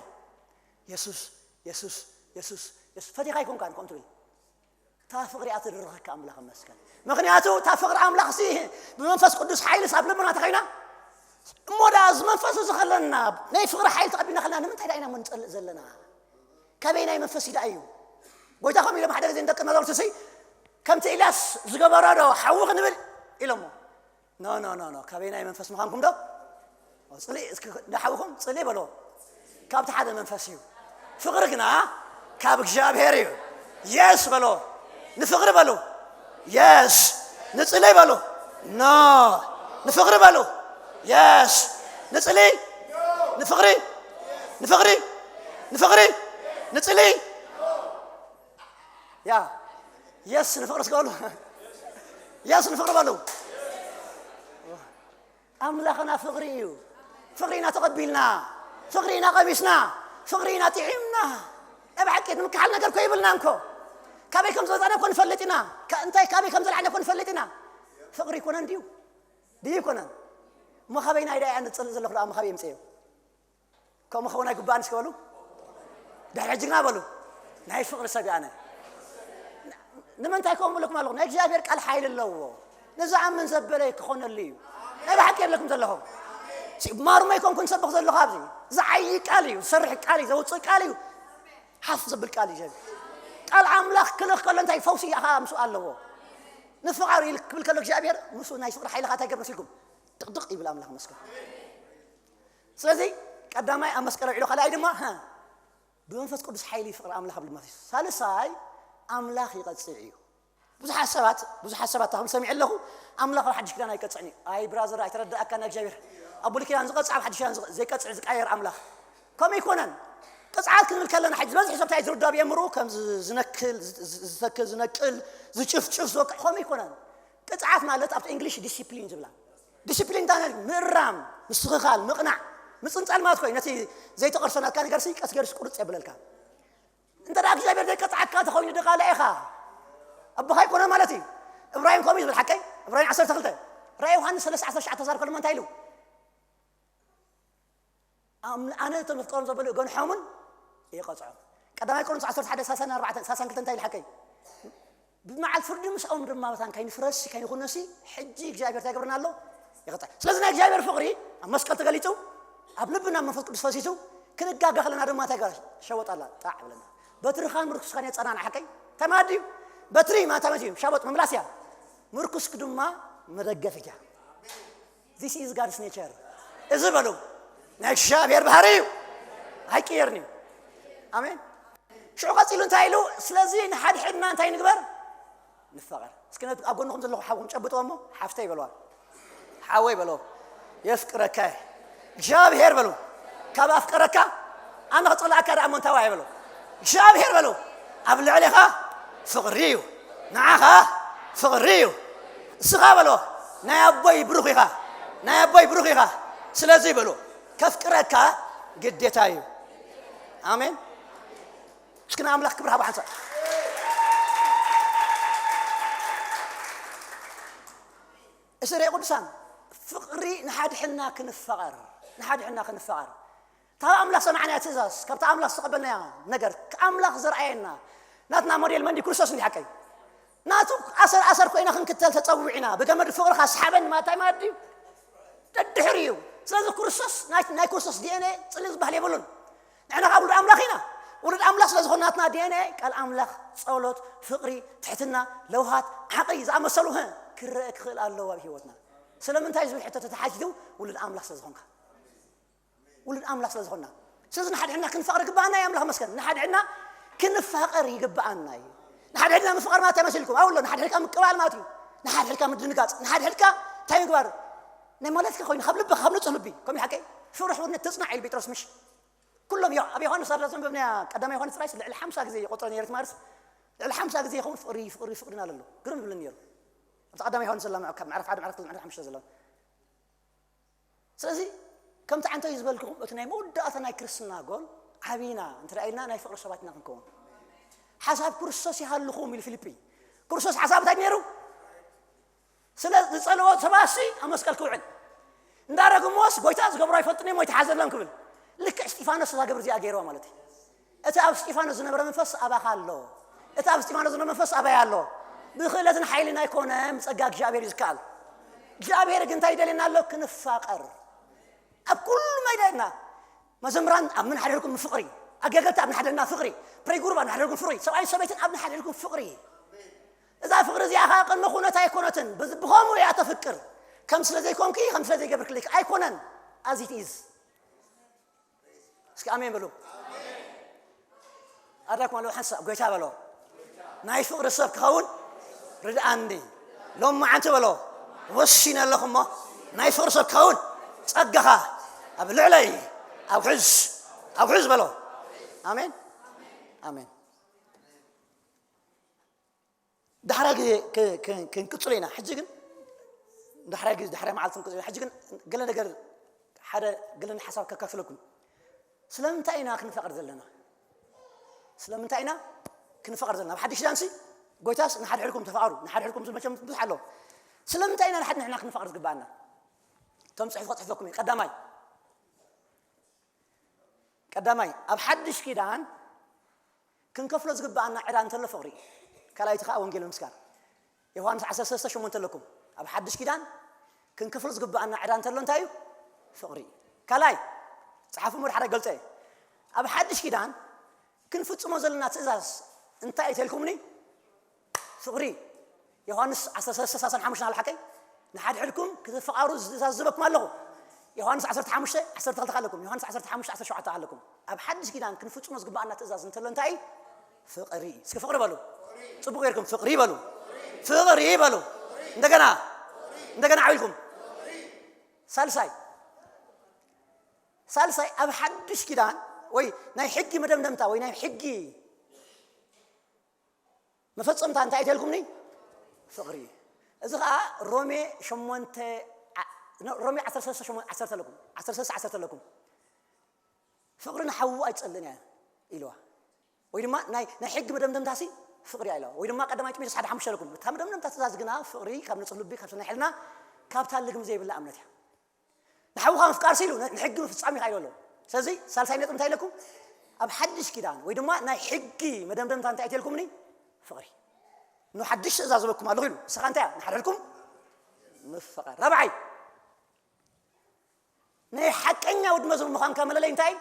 የሱስ የሱስ የሱስ የሱስ ፈቲኻ ኣይኮንካን ከምኡ ትብል እታ ፍቕሪ እያ ትድርኸካ ኣምላኽ መስገን። ምኽንያቱ እታ ፍቕሪ ኣምላኽ ሲ ብመንፈስ ቅዱስ ሓይልስ ኣብ ልብና ተኸይና እሞ ዳ እዚ መንፈስ እዚ ከለና ናይ ፍቕሪ ሓይል ተቐቢልና ከለና ንምንታይ ዳ ኢና እሞ ንጸልእ ዘለና? ካበይ ናይ መንፈስ ኢዳ እዩ? ጎይታ ከም ኢሎም ሓደ ግዜ ንደቂ መዛሙርቱ ሲ ከምቲ ኤልያስ ዝገበሮ ዶ ሓዊ ክንብል ኢሎሞ ኖ ኖ ኖ ኖ ካበይ ናይ መንፈስ ምዃንኩም ዶ ጽልኢ እስኪ ንሓውኹም ጽልኢ በሎ። ካብቲ ሓደ መንፈስ እዩ። ፍቕሪ ግና ካብ እግዚኣብሔር እዩ። የስ በሎ። ንፍቕሪ በሉ። የስ ንጽልኢ በሉ። ኖ ንፍቕሪ በሉ። የስ ንጽልኢ ንፍቕሪ ንፍቕሪ ንፍቕሪ ንጽልኢ ያ የስ ንፍቕሪ እስከ በሉ። የስ ንፍቕሪ በሉ። ኣምላኽና ፍቕሪ እዩ። ፍቕሪ ኢና ተቐቢልና፣ ፍቕሪ ኢና ቀሚስና፣ ፍቕሪ ኢና ጥዒምና። ናይ ብሓቂ ንምክሓል ነገር እኮ ይብልና እንኮ። ካበይ ከም ዝመጻና እኮ ንፈልጥ ኢና። እንታይ ካበይ ከም ዘለዓና እኮ ንፈልጥ ኢና። ፍቕሪ ይኮነን ድዩ? ድዩ ይኮነን? እሞ ካበይ ናይ ዳኣ ንጽልእ ዘለኹ ደኣ እሞ ካበይ የምጽእዮ? ከምኡ ክኸውን ኣይግባእን እስኪ በሉ። ድሕሪ ሕጂ ግና በሉ ናይ ፍቕሪ ሰብ ኣነ ንምንታይ ከምኡ ብለኩም ኣለኹ? ናይ እግዚኣብሔር ቃል ሓይሊ ኣለዎ። ንዝኣምን ዘበለ ክኾነሉ እዩ። ናይ ብሓቂ የብለኩም ዘለኹም። ማሩመ ኣይኮንኩን ሰብኽ ዘለኹ ኣብዚ። ዝዓይ ቃል እዩ፣ ዝሰርሕ ቃል እዩ፣ ዘውፅእ ቃል እዩ። ሓፍ ዘብል ቃል እዩ። ቃል ኣምላኽ ክልኽ ከሎ እንታይ ፈውሲ ኢኻ ምስኡ ኣለዎ። ንፍቓሩ ኢል ክብል ከሎ እግዚኣብሔር ምስኡ ናይ ፍቕሪ ሓይልኻ እንታይ ገብር መሲልኩም? ድቕድቕ ይብል ኣምላኽ መስከር። ስለዚ ቀዳማይ ኣብ መስቀል ኣውዒሉ፣ ካልኣይ ድማ ብመንፈስ ቅዱስ ሓይሊ ፍቕሪ ኣምላኽ ኣብ ልብና ፈሲሱ። ሳልሳይ ኣምላኽ ይቐጽዕ እዩ። ብዙሓት ሰባት ብዙሓት ሰባት ኣኹም ሰሚዐ ኣለኹ። ኣምላኽ ኣብ ሓድሽ ኪዳን ኣይቀጽዕን እዩ። ኣይ ብራዘር ኣይተረዳእካ። ናይ እግዚኣብሔር ኣብ ብሉይ ኪዳን ዝቐጽዕ ኣብ ሓድሽ ኪዳን ዝቐ- ዘይቀጽዕ ዝቃየር ኣምላኽ ከምኡ ኣይኮነን። ቅጽዓት ክንብል ከለና ሕጂ ዝበዝሕ ሰብ እንታይ ዝርዳእ ብየምሩ ከም ዝ- ዝነክል ዝ- ዝ- ዝተክል ዝነቅል ዝጭፍጭፍ ዝወቅዕ ከምኡ ኣይኮነን። ቅጽዓት ማለት ኣብቲ እንግሊሽ ዲሲፕሊን ዝብላ ዲሲፕሊን እንታይ ማለት ምእራም ምስትኽኻል ምቕናዕ ምፅንፃል ማለት ኮይኑ ነቲ ዘይተቐርሰ ናትካ ነገር ሲ ቀስ ገርስ ቁርፅ የብለልካ። እንተ ደኣ እግዚኣብሔር ዘይቀጽዓካ ተኾይኑ ድቓላ ኢኻ። ኣቦኻ ኣይኮነ ማለት እዩ። እብራሂም ከምኡ እዩ ዝብል ሓቀይ። እብራሂም ዓሰርተ ክልተ ራእይ ዮሃንስ ሰለስተ ዓሰርተ ሸውዓተ ዛር ከልሞ እንታይ ኢሉ? ኣም- ኣነ እቶም ዝፍቀሮም ዘበሉ እገንሖምን ይቐጽዖም። ቀዳማይ ቆሮንቶስ ዓሰርተ ሓደ ሰላሳን ኣርባዕተን ሰላሳን ክልተ እንታይ ኢሉ ሓቀይ? ብመዓል ፍርዲ ምስኦም ድማ መታን ከይንፍረሲ ከይንኹነሲ ሕጂ እግዚኣብሔር እንታይ ገብርና ኣሎ? ይቐጽዕ። ስለዚ ናይ እግዚኣብሔር ፍቕሪ ኣብ መስቀል ተገሊጹ ኣብ ልብና መንፈስ ቅዱስ ፈሲሱ ክንጋጋ ከለና ድማ እንታይ ገራ ሸወጣላ ጣዕ ብለና። በትርኻን ምርኩስካን የጸናና ሓቀይ ተማዲ በትሪ ማታ መዚ ሻቦጥ መምላስያ ምርኩስክ ድማ መደገፊት እያ። This is God's nature። እዚ በሉ ናይ እግዚኣብሔር ባህሪ እዩ። ኣይቅየርን እዩ። ኣሜን። ሽዑ ቀጺሉ እንታይ ኢሉ? ስለዚ ንሓድሕድና እንታይ ንግበር? ንፋቐር። እስኪ ነት ኣብ ጎንኹም ዘለኹ ሓውኩም ጨብጥዎ እሞ ሓፍተይ በልዋ። ሓወይ በሎ የፍቅረካ እየ። እግዚኣብሔር በሉ ካብ ኣፍቀረካ ኣነ ክጸላእካ ደኣ እሞ እንታይ ዋየ በሎ። እግዚኣብሔር በሉ ኣብ ልዕሌኻ ፍቕሪ እዩ። ንዓኻ ፍቕሪ እዩ። እስኻ በሎ ናይ ኣቦይ ብሩኽ ኢኻ። ናይ ኣቦይ ብሩኽ ኢኻ። ስለዚ በሉ ከፍቅረካ ግዴታ እዩ። ኣሜን። እስኪ ንኣምላኽ ክብሪ ሃቡ ሓንሳእ። እስረ ቅዱሳን ፍቕሪ ንሓድሕድና ክንፈቐር ንሓድሕድና ክንፈቐር ካብ ኣምላኽ ሰማዕናያ ትእዛዝ ካብታ ኣምላኽ ዝተቐበልናያ ነገር ኣምላኽ ዘርኣየና ናትና ሞዴል መንዲ ክርስቶስ እንዲ ሓቀይ ናቱ ኣሰር ኣሰር ኮይና ክንክተል ተጸዊዕና ብገመድ ፍቕርኻ ስሓበን ማታይ ማለት ድዩ? ደድሕር እዩ። ስለዚ ክርስቶስ ናይ ናይ ክርስቶስ ዲኤንኤ ጽልኢ ዝበሃል የብሉን። ንሕና ካብ ውሉድ ኣምላኽ ኢና። ውሉድ ኣምላኽ ስለ ዝኾንና ናትና ዲኤንኤ ቃል ኣምላኽ፣ ጸሎት፣ ፍቕሪ፣ ትሕትና፣ ለውሃት፣ ዓቕሊ ዝኣመሰሉ ህ ክረአ ክኽእል ኣለዎ ኣብ ህይወትና። ስለምንታይ ዝብል ሕቶ ተተሓቲቱ ውሉድ ኣምላኽ ስለ ዝኾንካ። ውሉድ ኣምላኽ ስለ ዝኾንና። ስለዚ ንሓድሕድና ክንፋቐር ይግብኣና እዩ። ኣምላኽ መስገን። ንሓድሕድና ክንፋቐር ይግብኣና እዩ። ንሓድሕድና ምፍቓር ማለት እንታይ መሲልኩም? ኣውሎ ንሓድሕድካ ምቅባል ማለት እዩ። ንሓድሕድካ ምድንጋጽ፣ ንሓድሕድካ እንታይ ምግባር? ናይ ማለትካ ኮይኑ ካብ ልብኻ ካብ ንጹህ ልቢ ከምኡ ሓቀይ ፍቕሪ ሕውነት ተጽናዕ ኢሉ ጴጥሮስ ምሽ ኩሎም ዮ- ኣብ ዮሃንስ ኣብዛ ዘንበብናያ ቀዳማይ ዮሃንስ ራእይስ ልዕሊ ሓምሳ ግዜ ይቆጥሮ ነይረ ትማርስ ልዕሊ ሓምሳ ግዜ ይኸውን ፍቕሪ ፍቕሪ ፍቕሪ እናለ ኣሎ ግርም ይብለኒ ነይሩ። ኣብቲ ቀዳማይ ዮሃንስ ዘላ ምዕራፍ ሓደ ምዕራፍ ክልተ ምዕራፍ ሓሙሽተ ዘላ ስለዚ ከምቲ ዓንተይ ዝበልክኹም እቲ ናይ መወዳእታ ናይ ክርስትና ጎል ዓብና እንተ ኢልና ናይ ፍቕሪ ሰባት ኢና ክንከውን ሓሳብ ክርስቶስ ይሃልኹም ኢሉ ፊልጲ ክርስቶስ ሓሳብ እንታይ ነይሩ ስለ ዝጸለዎ ሰባሲ ኣብ መስቀል ክውዕል እንዳረግሞስ ጎይታ ዝገብሮ ኣይፈልጥን እዮም ወይ ተሓዘሎም ክብል ልክዕ እስጢፋኖስ እዛ ግብር እዚኣ ገይርዋ ማለት እዩ እቲ ኣብ እስጢፋኖስ ዝነበረ መንፈስ ኣባኻ ኣሎ እቲ ኣብ እስጢፋኖስ ዝነበረ መንፈስ ኣባይ ኣሎ ብክእለትን ሓይልን ኣይኮነም ጸጋ እግዚኣብሔር እዩ ዝከኣል እግዚኣብሔር ግን እንታይ ይደልየና ኣሎ ክንፋቐር ኣብ ኩሉ መይዳና መዘምራን ኣብ ምንሓደርኩም ፍቕሪ ኣገልገልቲ ኣብ ንሓደርና ፍቕሪ ፕሬጉሩብ ኣብ ንሓደርኩም ፍቕሪ ሰብኣይ ሰበይትን ኣብ ንሓደርኩም ፍቕሪ እዛ ፍቕሪ እዚኣ ከዓ ቅድሚ ኩነት ኣይኮነትን ብኸምኡ እያ ተፍቅር ከም ስለ ዘይኮንኪ ከም ስለ ዘይገብርክልክ ኣይኮነን as it is እስኪ ኣሜን በሉ ኣዳኩም ኣለዉ ሓንሳእ ጎይታ በሎ ናይ ፍቕሪ ሰብ ክኸውን ርድኣኒ ሎም መዓንቲ በሎ ወሲነ ኣለኹ እሞ ናይ ፍቕሪ ሰብ ክኸውን ጸጋኻ ኣብ ልዕለይ ኣብ ሕዝ ኣብ ሕዝ በሎ ኣሜን ኣሜን ዳሕራይ ግዜ ክንቅጽሎ ኢና ሕጂ ግን ዳሕራይ ግዜ ዳሕራይ መዓልቲ ክንቅጽሎ ኢና ሕጂ ግን ገለ ነገር ሓደ ገለ ሓሳብ ከካፍለኩም ስለምንታይ ኢና ክንፈቕር ዘለና ስለምንታይ ኢና ክንፈቕር ዘለና ኣብ ሓድሽ ዳንሲ ጎይታስ ንሓድሕድኩም ተፋቕሩ ንሓድሕድኩም መቸም ብዙሕ ኣሎ ስለምንታይ ኢና ንሓድ ንሕና ክንፈቕር ዝግባኣና እቶም ጽሑፍ ከጽሕፈኩም እዩ ቀዳማይ ቀዳማይ ኣብ ሓድሽ ኪዳን ክንከፍሎ ዝግባኣና ዕዳ እንተሎ ፍቕሪ እዩ ካልኣይቲ ከዓ ወንጌል ምምስካር ዮሃንስ ዓሰርተ ሰለስተ ሸሞንተ ኣለኩም ኣብ ሓድሽ ኪዳን ክንከፍሎ ዝግብኣና ዕዳ እንተሎ እንታይ እዩ? ፍቕሪ እዩ። ካልኣይ፣ ጸሓፉ፣ ወደ ሓደ ገልጸ። ኣብ ሓድሽ ኪዳን ክንፍጽሞ ዘለና ትእዛዝ እንታይ እዩ ተልኩምኒ? ፍቕሪ። ዮሃንስ ዓሰርተ ሰለስተ ሰላሳ ሓሙሽተ፣ ሓቀይ? ንሓድሕድኩም ክትፈቓሩ ዝእዛዝ ዝበኩም ኣለኹ። ዮሃንስ ዓሰርተ ሓሙሽተ ዓሰርተ ክልተ ኣለኩም። ዮሃንስ ዓሰርተ ሓሙሽተ ዓሰርተ ሸውዓተ ኣለኩም። ኣብ ሓድሽ ኪዳን ክንፍጽሞ ዝግብኣና ትእዛዝ እንተሎ እንታይ እዩ? ፍቕሪ። እስኪ ፍቕሪ በሉ። ጽቡቕ ጌርኩም ፍቕሪ በሉ። ፍቕሪ በሉ። እንደገና፣ እንደገና ዓው ኢልኩም። ሳልሳይ፣ ሳልሳይ፣ ኣብ ሓድሽ ኪዳን ወይ ናይ ሕጊ መደምደምታ ወይ ናይ ሕጊ መፈጸምታ እንታይ ተልኩምኒ? ፍቕሪ። እዚ ኸኣ ሮሜ ሸሞንተ ዓ-፣ ኖ፣ ሮሜ ዓሰርተ ሰለስተ ሸሞንተ፣ ዓሰርተ ኣለኩም። ዓሰርተ ሰለስተ ዓሰርተ ኣለኩም። "ፍቕሪ ንሓዉ ኣይትጸልእን እያ" ኢልዋ። ወይ ድማ ናይ፣ ናይ ሕጊ መደምደምታሲ ፍቕሪ እያ ኢልዋ። ወይ ድማ ቀዳማይ ጢሞቴዎስ ሓደ ሓሙሽተ ኣለኩም። እታ መደምደምታ ትእዛዝ ግና ፍቕሪ ካብ ንጹህ ልቢ፣ ካብ ሰናይ ሕልና፣ ካብታ ልግሚ ዘይብላ እምነት እያ። ንሓውኻ ምፍቃር ሲሉ ን-፣ ንሕጊ ምፍጻም ኢኻ ኢሉ ኣሎ። ስለዚ ሳልሳይ ነጥቢ እንታይ ኢለኩም? ኣብ ሓድሽ ኪዳን ወይ ድማ ናይ ሕጊ መደምደምታ እንታይ ተልኩምኒ? ፍቕሪ። ኖ ሓድሽ ትእዛዝ ዝበኩም ኣለኹ ኢሉ። ንስኻ እንታይ እያ? ንሓድሕድኩም ምፍቓር። ራብዓይ፣ ናይ ሓቀኛ ወዲ መዝሙር ምዃንካ መለለይ እንታይ?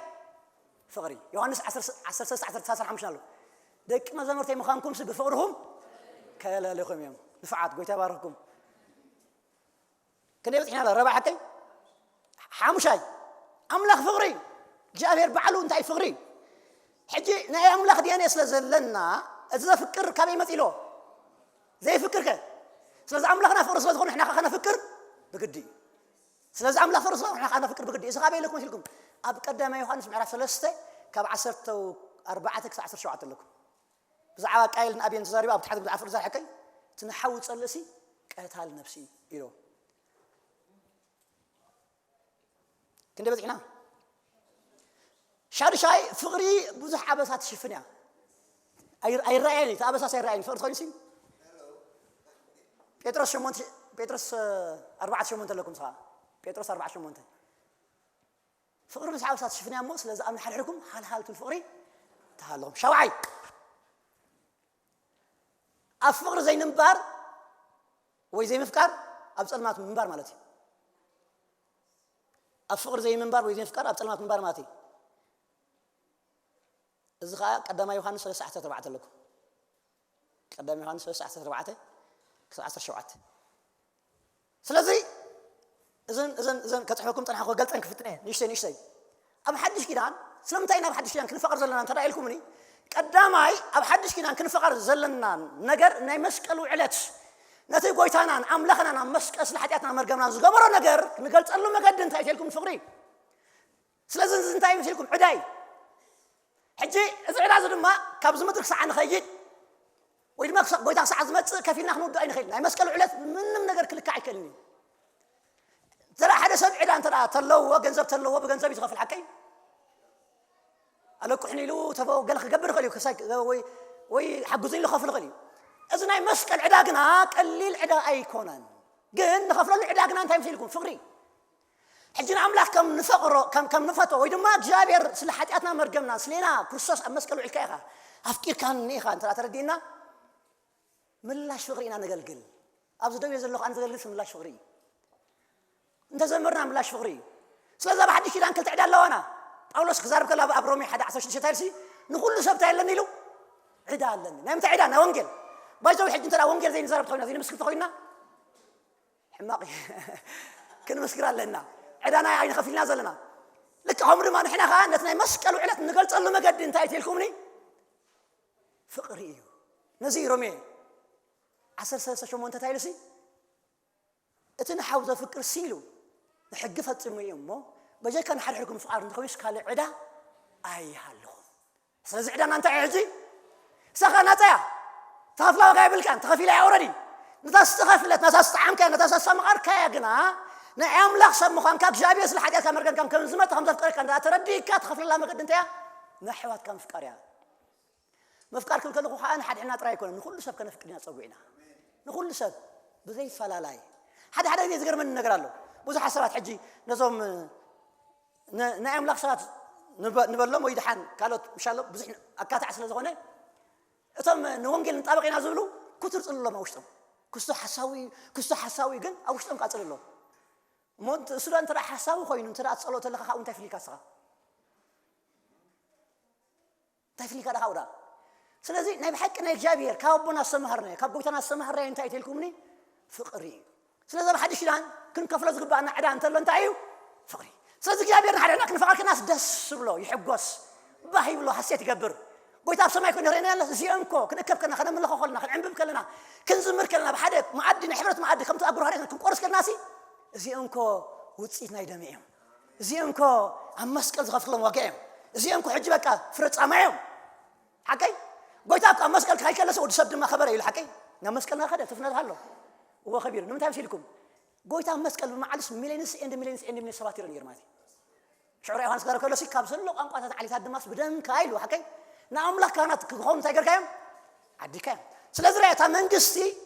ፍቕሪ። ዮሃንስ ዓሰርተ፣ ዓሰርተ ሰለስተ ዓሰርተ ሰላሳ ሓሙሽተ ኣሎ። "ደቂ መዛሙርተይ ምዃንኩምሲ ብፍቕርኹም ከለሊኹም እዮም." ንፉዓት፣ ጎይታ ይባርኽኩም። ክንደይ በጺሕና? ረብዓ ሓቀይ? ሓሙሻይ፣ ኣምላኽ ፍቕሪ እዩ። እግዚኣብሔር ባዕሉ እንታይ ፍቕሪ እዩ። ሕጂ ናይ ኣምላኽ ዲ ኤን ኤ ስለ ዘለና፣ እቲ ዘፍቅር ካበይ መጺእዎ? ዘይፍቅር ከ? ስለዚ ኣምላኽና ፍቕሪ ስለ ዝኾነ፣ ንሕና ከ ከነፍቅር ብግዲ እዩ። ስለዚ ኣምላኽ ፍቕሪ ስለ ዝኾነ፣ ንሕና ከነፍቅር ብግዲ እዩ። እዚ ካበይ ኢለኩም መሲልኩም? ኣብ ቀዳማይ ዮሃንስ ምዕራፍ ሰለስተ ካብ ዓሰርተ ኣርባዕተ ክሳብ ዓሰርተ ሸውዓተ ኣለኩም። ብዛዕባ ቃየልን ኣቤልን ተዛሪቡ፣ ኣብ ታሕቲ ብዛዕባ ፍቕሪ ዘርሐቀይ፣ "እቲ ንሓዊ ዝጸልእሲ ቀታሊ ነፍሲ እዩ" ኢሉ። ክንደይ በጺሕና? ሻድሻይ፣ ፍቕሪ ብዙሕ ኣበሳ ትሽፍን እያ። ኣይ-፣ ኣይረኣየን እዩ፣ እቲ ኣበሳስ ኣይረኣየን እዩ። ፍቕሪ ትኾይኑ ሲ? ጴጥሮስ ሸሞንተ፣ ጴጥሮስ፣ እ፣ ኣርባዕተ ሸሞንተ ኣለኩም፣ ንስኻ። ጴጥሮስ ኣርባዕተ ሸሞንተ። ፍቕሪ ብዙሕ ኣበሳ ትሽፍን እያ እሞ፣ ስለዚ ኣብ ንሓድሕድኩም ሃልሃል ትብል ፍቕሪ ተሃለኹም። ሻውዓይ፣ ኣብ ፍቕሪ ዘይምንባር ወይ ዘይምፍቃር ኣብ ጸልማት ምንባር ማለት እዩ። ኣብ ፍቕሪ ዘይምንባር ወይ ዘይምፍቃር ኣብ ጸልማት ምንባር ማለት እዩ። እዚ ኸኣ ቀዳማይ ዮሃንስ ሰለስተ ዓሰርተ ኣርባዕተ ኣለኩም። ቀዳማይ ዮሃንስ ሰለስተ ዓሰርተ ኣርባዕተ ክሳብ ዓሰርተ ሸውዓተ። ስለዚ እዘን፣ እዘን፣ እዘን ከጽሕፈኩም ጸናሕኩ፣ ክገልጸን ክፍትን እየ፣ ንእሽተይ ንእሽተይ። ኣብ ሓድሽ ኪዳን፣ ስለምንታይ ኢና ኣብ ሓድሽ ኪዳን ክንፋቐር ዘለና እንተ ደኣ ኢልኩምኒ፣ ቀዳማይ ኣብ ሓድሽ ኪዳን ክንፋቐር ዘለና ነገር ናይ መስቀል ውዕለት፣ ነቲ ጎይታናን ኣምላኽናን ኣብ መስቀል ስለ ሓጢኣትና መርገምናን ዝገበሮ ነገር ንገልጸሉ መገዲ እንታይ ኢልኩም? ፍቕሪ። ስለዚ እዚ እንታይ መሲልኩም? ዕዳ እዩ። ሕጂ እዚ ዕዳ እዚ ድማ ካብዚ ምድሪ ክሳዕ ንኸይድ ወይ ድማ ክሳዕ፣ ጎይታ ክሳዕ ዝመጽእ ከፊልና ክንውድኦ ኣይንኽእል። ናይ መስቀል ዕለት ምንም ነገር ክልካዕ ኣይክእልን እዩ። እንተ ደኣ ሓደ ሰብ ዕዳ እንተ ደኣ ተለዎ፣ ገንዘብ ተለዎ፣ ብገንዘብ እዩ ዝኸፍል፣ ሓቀይ? ኣለኩሕኒ ኢሉ ተፈ-፣ ገለ ክገብር ይኽእል እዩ፣ ክሳይ ወይ፣ ወይ ሓግዙ ኢሉ ክኸፍል ይኽእል እዩ። እዚ ናይ መስቀል ዕዳ ግና ቀሊል ዕዳ ኣይኮነን። ግን ንኸፍለሉ ዕዳ ግና እንታይ መሲልኩም? ፍቕሪ። ሕጂ ንኣምላኽ ከም ንፈቕሮ፣ ከም፣ ከም ንፈቶ፣ ወይ ድማ እግዚኣብሔር ስለ ሓጢኣትና መርገምና፣ ስሌና ክርስቶስ ኣብ መስቀል ውዒልካ ኢኻ፣ ኣፍቂርካኒ ኢኻ እንተ ደኣ ተረዲእና፣ ምላሽ ፍቕሪ ኢና ነገልግል። ኣብዚ ደው ኢለ ዘለኹ ኣነ ዘገልግል ምላሽ ፍቕሪ እዩ። እንተ ዘመርና ምላሽ ፍቕሪ እዩ። ስለዚ ኣብ ሓድሽ ኪዳን ክልተ ዕዳ ኣለዋና። ጳውሎስ ክዛረብ ከሎ ኣብ፣ ኣብ ሮሜ ሓደ ዓሰርተ ሽዱሽተ እንታይ ኢሉሲ? ንኹሉ ሰብ እንታይ ኣለኒ ኢሉ? ዕዳ ኣለኒ። ናይ ምንታይ ዕዳ? ናይ ወንጌል። ባይዘው ሕጂ እንተ ደኣ ወንጌል ዘይንዛረብ ተኾይና፣ ዘይንምስክር ተኾይና፣ ሕማቕ እዩ። ክንምስክር ኣለና። ዕዳና ኣይንኸፊልና ዘለና። ልክዕ ከምኡ ድማ ንሕና ኸኣ ነቲ ናይ መስቀል ውዕለት እንገልጸሉ መገዲ እንታይ እዩ ተልኩምኒ? ፍቕሪ እዩ። ነዚ እዩ ሮሜ ዓሰርተ ሰለስተ ሸሞንተ እንታይ ኢሉሲ? "እቲ ንሓው ዘፍቅር ሲሉ ንሕጊ ፈጺሙ እዩ እሞ፣ በጀካ ንሓድሕድኩም ምፍቓር እንተኾይኑስ ካልእ ዕዳ ኣይሃልኹም." ስለዚ ዕዳና እንታይ እዩ ሕጂ? ንሳኻ ናጻ እያ። ትኸፍላ ዋጋ የብልካን፣ ተኸፊላ እያ ኦረዲ። ነታ ዝተኸፍለት፣ ነታ ዝጠዓምካያ፣ ነታ ዝተሰማቐርካያ ግና ናይ ኣምላኽ ሰብ ምዃንካ፣ እግዚኣብሔር ስለ ሓጢኣትካ መርገምካ ከም ዝመተ ከም ዘፍቀረካ እንዳ ተረዲእካ ትኸፍለላ መገዲ እንታይ እያ? ንኣሕዋትካ ምፍቃር እያ። ምፍቃር ክብል ከለኹ ኸኣ ንሓድሕድና ጥራይ ኣይኮነን፣ ንኹሉ ሰብ ከነፍቅር ኢና ጸዊዕና። ንኹሉ ሰብ ብዘይፈላላይ። ሓደ ሓደ ግዜ ዝገርመኒ ነገር ኣሎ። ብዙሓት ሰባት ሕጂ ነዞም ን-፣ ናይ ኣምላኽ ሰባት ንበ-፣ ንበሎም ወይ ደሓን ካልኦት ምሻሎ ብዙሕ ኣካታዕ ስለ ዝኾነ፣ እቶም ንወንጌል ንጣበቕ ኢና ዝብሉ ኩትር ጽልሎም ኣብ ውሽጦም። ክስቶ ሓሳዊ፣ ክስቶ ሓሳዊ ግን ኣብ ውሽጦም ከኣ ጽልሎም። እሞ እንተ- እሱ ዳ እንተ ደኣ ሓሳቡ ኮይኑ እንተ ደኣ ትጸልኦ ተለኻ ካብኡ እንታይ ፍልካ ንስኻ? እንታይ ፍልካ ደኻ ውዳ? ስለዚ ናይ ብሓቂ ናይ እግዚኣብሔር ካብ ኣቦና ዝተማሃርናዮ ካብ ጎይታና ዝተማሃርናዮ እንታይ እዩ ተልኩምኒ? ፍቕሪ እዩ። ስለዚ ኣብ ሓድሽ ኪዳን ክንከፍሎ ዝግባኣና ዕዳ እንተሎ እንታይ እዩ? ፍቕሪ። ስለዚ እግዚኣብሔር ንሓደ ዕዳ ክንፈቐር ከለናስ ደስ ዝብሎ ይሕጎስ። ባህ ይብሎ፣ ሃሴት ይገብር። ጎይታ ኣብ ሰማይ ኮይኑ ይረአየና ኣሎ። እዚኦም እኮ ክንእከብ ከለና፣ ከነምልኾ ከለና፣ ክንዕንብብ ከለና፣ ክንዝምር ከለና፣ ብሓደ መኣዲ፣ ናይ ሕብረት መኣዲ ከምቲ ኣብ ጉርሃርያን ክንቆርስ ከለናሲ እዚኦም እኮ ውፅኢት ናይ ደመ እዮም። እዚኦም እኮ ኣብ መስቀል ዝኸፍሎም ዋጋ እዮም። እዚኦም እኮ ሕጂ በቃ ፍረ ጻማ እዮም። ሓቀይ? ጎይታ እኮ ኣብ መስቀል ከይከለሰ ወዲ ሰብ ድማ ከበረ ኢሉ ሓቀይ? ናብ መስቀል እናኸደ ትፍነት ኣሎ። እዎ ከቢሩ ንምንታይ ምስ ኢልኩም? ጎይታ ኣብ መስቀል ብመዓልስ ሚሊንስ ኤንድ ሚሊንስ ኤንድ ሚሊንስ ሰባት ይርኢ ነይሩ ማለት እዩ። ሽዑ ዮሃንስ ክዛረብ ከሎሲ ካብ ዘሎ ቋንቋታት ዓሌታት ድማስ ብደምካ ኢሉ ሓቀይ? ንኣምላኽ ካህናት ክኾኑ እንታይ ገርካዮም? ዓዲካዮም። ስለዚ ርኣ እታ መንግስቲ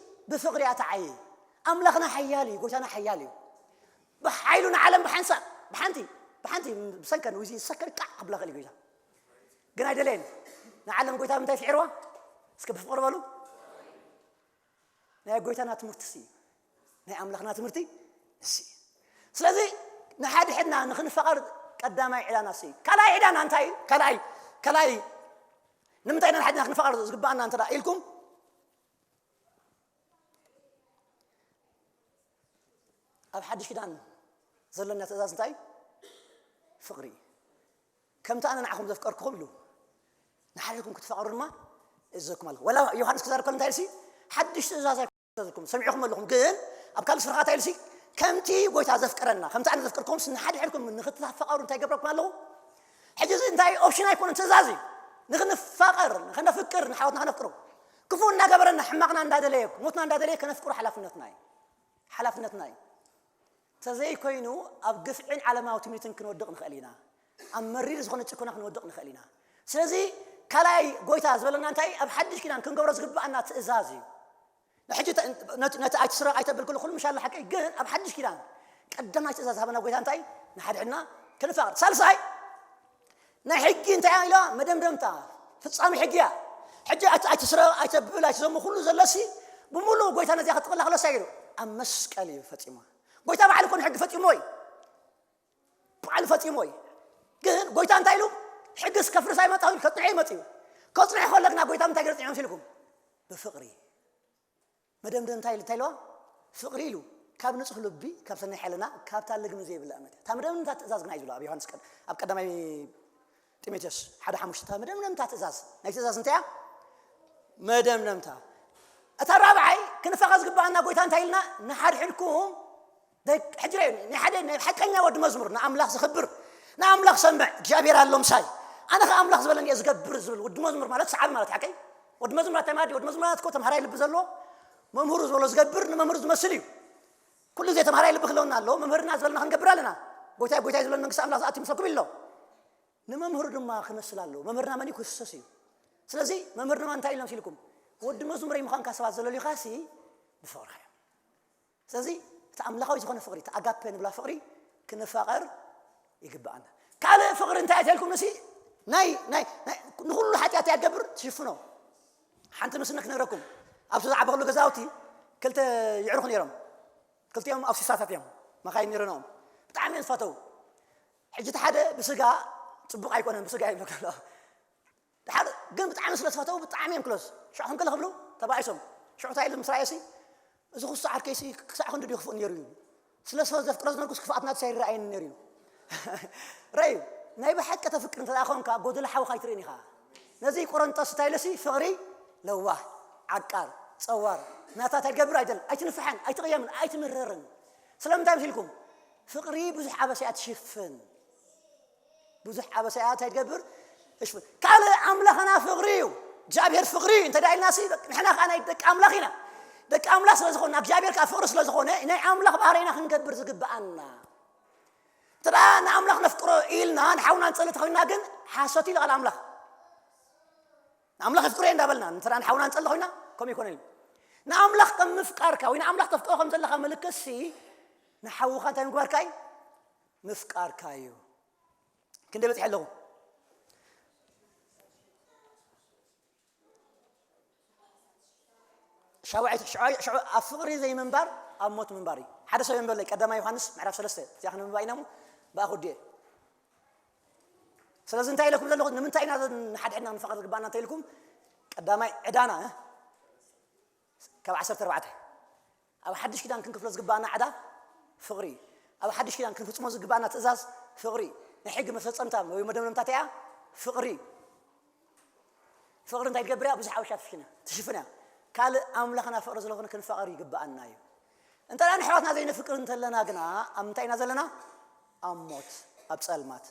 ብፍቕሪ እያ ትዓዪ። ኣምላኽና ሓያል እዩ፣ ጎይታና ሓያል እዩ። ብሓይሉ ንዓለም ብሓንሳእ ብሓንቲ ብሓንቲ ብሰንከን ወይ ሰከን ቃዕ ክብላ ክእል እዩ ጎይታ። ግን ኣይደለየን። ንዓለም ጎይታ ብምንታይ ስዒርዋ? እስከ ብፍቕሪ በሉ። ናይ ጎይታና ትምህርቲ ሲ ናይ ኣምላኽና ትምህርቲ ንሲ። ስለዚ ንሓድሕድና ንኽንፋቐር ቀዳማይ ዕዳና ሲ ካልኣይ ዕዳና እንታይ እዩ? ካልኣይ ካልኣይ ንምንታይ ኢና ንሓድና ክንፋቐር ዝግባኣና እንተ ኢልኩም ኣብ ሓድሽ ኪዳን ዘለና ትእዛዝ እንታይ እዩ? ፍቕሪ እዩ። ከምቲ ኣነ ንዓኹም ዘፍቀርኩኹም ኢሉ ንሓድሕድኩም ክትፋቐሩ ድማ እዘኩም ኣለኹ። ወላ ዮሃንስ ክዛረብ ከሎ እንታይ ኢልሲ ሓድሽ ትእዛዝ ኣይኮነኩም ሰሚዕኹም ኣለኹም፣ ግን ኣብ ካልእ ስፍራ እንታይ ኢልሲ ከምቲ ጎይታ ዘፍቀረና ከምቲ ኣነ ዘፍቀርኩኹም ንሓድሕድኩም ንክትፋቐሩ እንታይ ገብረኩም ኣለኹ? ሕጂ እዚ እንታይ ኦፕሽን ኣይኮነን፣ ትእዛዝ እዩ። ንክንፋቐር ንክነፍቅር ንሓወትና ከነፍቅሩ ክፉእ እናገበረና ሕማቕና እንዳደለየ ሞትና እንዳደለየ ከነፍቅሩ ሓላፍነትና እዩ። ሓላፍነትና እዩ። እንተዘይኮይኑ ኣብ ግፍዕን ዓለማዊ ትምኒትን ክንወድቕ ንኽእል ኢና። ኣብ መሪር ዝኾነ ጭኮና ክንወድቕ ንኽእል ኢና። ስለዚ ካልኣይ ጎይታ ዝበለና እንታይ ኣብ ሓድሽ ኪዳን ክንገብሮ ዝግብኣና ትእዛዝ እዩ። ንሕጂ ተ- ነቲ ነቲ ኣይትስረቕ ኣይተብል ኩሉ ኩሉ ምሻላ ሓቂ ግን ኣብ ሓድሽ ኪዳን ቀዳማይ ትእዛዝ ሃበና ጎይታ እንታይ ንሓድሕድና ክንፋቐር። ሳልሳይ ናይ ሕጊ እንታይ ኢላ መደምደምታ ፍጻሜ ሕጊ እያ። ሕጂ ኣይት- ኣይትስረቕ ኣይተብል ኣይትዘሙ ኩሉ ዘለሲ ብምሉእ ጎይታ ነዚኣ ክጥቕላ ከሎ እንታይ ኢሉ ኣብ መስቀል እዩ ፈጺሙ። ጎይታ ባዕሉ ኮነ ሕጊ ፈጺሞ እዩ። ባዕሉ ፈጺሞ እዩ። ግን ጎይታ እንታይ ኢሉ ሕጊስ ከፍርስ ኣይመጣኹ ኢሉ ከጽንዖ እዩ መጺኡ። ከጽንዖ ከሎ ግና ጎይታ እንታይ ገይሩ ጽንዖ መሲልኩም? ብፍቕሪ መደምደምታ ኢሉ እንታይ ኢልዋ? ፍቕሪ ኢሉ ካብ ንጹህ ልቢ ካብ ሰናይ ሕልና ካብታ ልግሚ ዘይብላ እምነት እያ። እታ መደምደምታ ትእዛዝ ግና እዩ ዝብሎ ኣብ ዮሃንስ ቀድ- ኣብ ቀዳማይ ጢሞቴዎስ ሓደ ሓሙሽተ እታ መደምደምታ ትእዛዝ ናይ ትእዛዝ እንታይ እያ? መደምደምታ። እታ ራብዓይ ክንፋቐ ዝግባኣና ጎይታ እንታይ ኢልና ንሓድሕድኩም ደቅ- ሕጂ ርኣዩ ናይ ሓደ ናይ ሓቀኛ ወዲ መዝሙር ንኣምላኽ ዝኽብር ንኣምላኽ ሰምዕ እግዚኣብሔር ኣሎ ምሳይ ኣነ ከ ኣምላኽ ዝበለኒ እየ ዝገብር ዝብል ወዲ መዝሙር ማለት ሰዓቢ ማለት ሓቀይ ወዲ መዝሙራት እንታይ ማለት እዩ? ወዲ መዝሙራት እኮ ተምሃራይ ልቢ ዘለዎ መምህሩ ዝበሎ ዝገብር ንመምህሩ ዝመስል እዩ። ኩሉ ግዜ ተምሃራይ ልቢ ክህልወና ኣለዎ። መምህርና ዝበለና ክንገብር ኣለና። ጎይታይ ጎይታይ ዝበለኒ መንግስቲ ኣምላኽ ዝኣቱ ይመስለኩም ኢሉ ኣሎ። ንመምህሩ ድማ ክመስል ኣለዎ። መምህርና መን እዩ? ክርስቶስ እዩ። ስለዚ መምህር ድማ እንታይ ኢሎም ሲልኩም ወዲ መዝሙረይ ምዃንካ ሰባት ዘለልዩኻሲ ብፍቕርኻ እዮም። ስለዚ እቲ ኣምላኻዊ ዝኾነ ፍቕሪ እቲ ኣጋፔ ንብላ ፍቕሪ ክንፋቐር ይግብኣና። ካልእ ፍቕሪ እንታይ እተልኩም ንሲ ናይ ናይ ናይ ንኹሉ ሓጢኣት እያ ትገብር ትሽፍኖ። ሓንቲ ምስነ ክነግረኩም ኣብቲ ዝዓበኽሉ ገዛውቲ ክልተ ይዕርኹ ነይሮም። ክልቲኦም ኣውሲሳታት እዮም መኻይን ነይረንኦም ብጣዕሚ እዮም ዝፈተው። ሕጂ እቲ ሓደ ብስጋ ፅቡቕ ኣይኮነን ብስጋ ይብሎ ከሎ ድሓር ግን ብጣዕሚ ስለ ዝፈተው ብጣዕሚ እዮም ክሎስ ሽዑ ክንክል ክብሉ ተባኢሶም ሽዑ እንታይ ኢሉ ምስ ረኣየሲ እዚ ክሱ ዓርከይሲ ክሳዕ ክንዲ ድዩ ክፉእ ነይሩ እዩ ስለ ሰብ ዘፍቅሮ ዝነበርኩስ ክፍኣት ናትስ ኣይረኣየኒ ነይሩ እዩ ረዩ ናይ ብሓቂ ተፍቅር እንተ ኮንካ ጎደሎ ሓውኻ ኣይትርእን ኢኻ ነዚ ቆረንጦስ እንታይ ኢሉሲ ፍቕሪ ለዋህ ዓቃር ፀዋር ናታ እንታይ ገብር ኣይደል ኣይትንፍሐን ኣይትቕየምን ኣይትምረርን ስለምንታይ ምስ ኢልኩም ፍቕሪ ብዙሕ ኣበሳ እያ ትሽፍን ብዙሕ ኣበሳ እያ እንታይ ትገብር እሽፍን ካልእ ኣምላኽና ፍቕሪ እዩ እግዚኣብሔር ፍቕሪ እዩ እንተ ኢልና ሲ ንሕና ከዓ ናይ ደቂ ኣምላኽ ኢና ደቂ ኣምላኽ ስለ ዝኾንና እግዚኣብሔር ከዓ ፍቕሪ ስለ ዝኾነ ናይ ኣምላኽ ባህርና ክንገብር ዝግብኣና እንተ ንኣምላኽ ነፍቅሮ ኢልና ንሓውና ንፀሊ ተኮይንና ግን ሓሶት ኢሉ ቃል ኣምላኽ ንኣምላኽ የፍቅሮ እየ እንዳበልና እንተ ንሓውና ንፀሊ ኮይና ከምኡ ይኮነ እዩ ንኣምላኽ ከም ምፍቃርካ ወይ ንኣምላኽ ተፍቅሮ ከም ዘለካ ምልክት ሲ ንሓውኻ እንታይ ምግባርካ እዩ ምፍቃርካ እዩ ክንደ በፂሐ ኣለኹ ሻውዓይ ሽዑ ኣብ ፍቕሪ ዘይምንባር ኣብ ሞት ምንባር እዩ። ሓደ ሰብ የንበለይ ቀዳማይ ዮሃንስ ምዕራፍ ሰለስተ እዚኣ ክንብባ ኢና እሞ ብኣ ክውድእ እየ። ስለዚ እንታይ ኢለኩም ዘለኹ? ንምንታይ ኢና ንሓድሕድና ንፈቐር ዝግባኣና እንተ ኢልኩም ቀዳማይ ዕዳና እ? ካብ ዓሰርተ ኣርባዕተ ኣብ ሓድሽ ኪዳን ክንክፍሎ ዝግባኣና ዕዳ ፍቕሪ እዩ። ኣብ ሓድሽ ኪዳን ክንፍጽሞ ዝግባኣና ትእዛዝ ፍቕሪ እዩ። ናይ ሕጊ መፈጸምታ ወይ መደምደምታ እንታይ እያ? ፍቕሪ እዩ። ፍቕሪ እንታይ ትገብር እያ? ብዙሕ ሓበሻ ትሽፍን እያ ትሽፍን እያ። ካልእ ኣምላኽና ፍቕሪ ስለኾነ ክንፋቐር ይግባኣና እዩ። እንተ ደኣ ንሕዋትና ዘይነፍቅር እንተለና ግና ኣብ ምንታይ ኢና ዘለና? ኣብ ሞት ኣብ ጸልማት።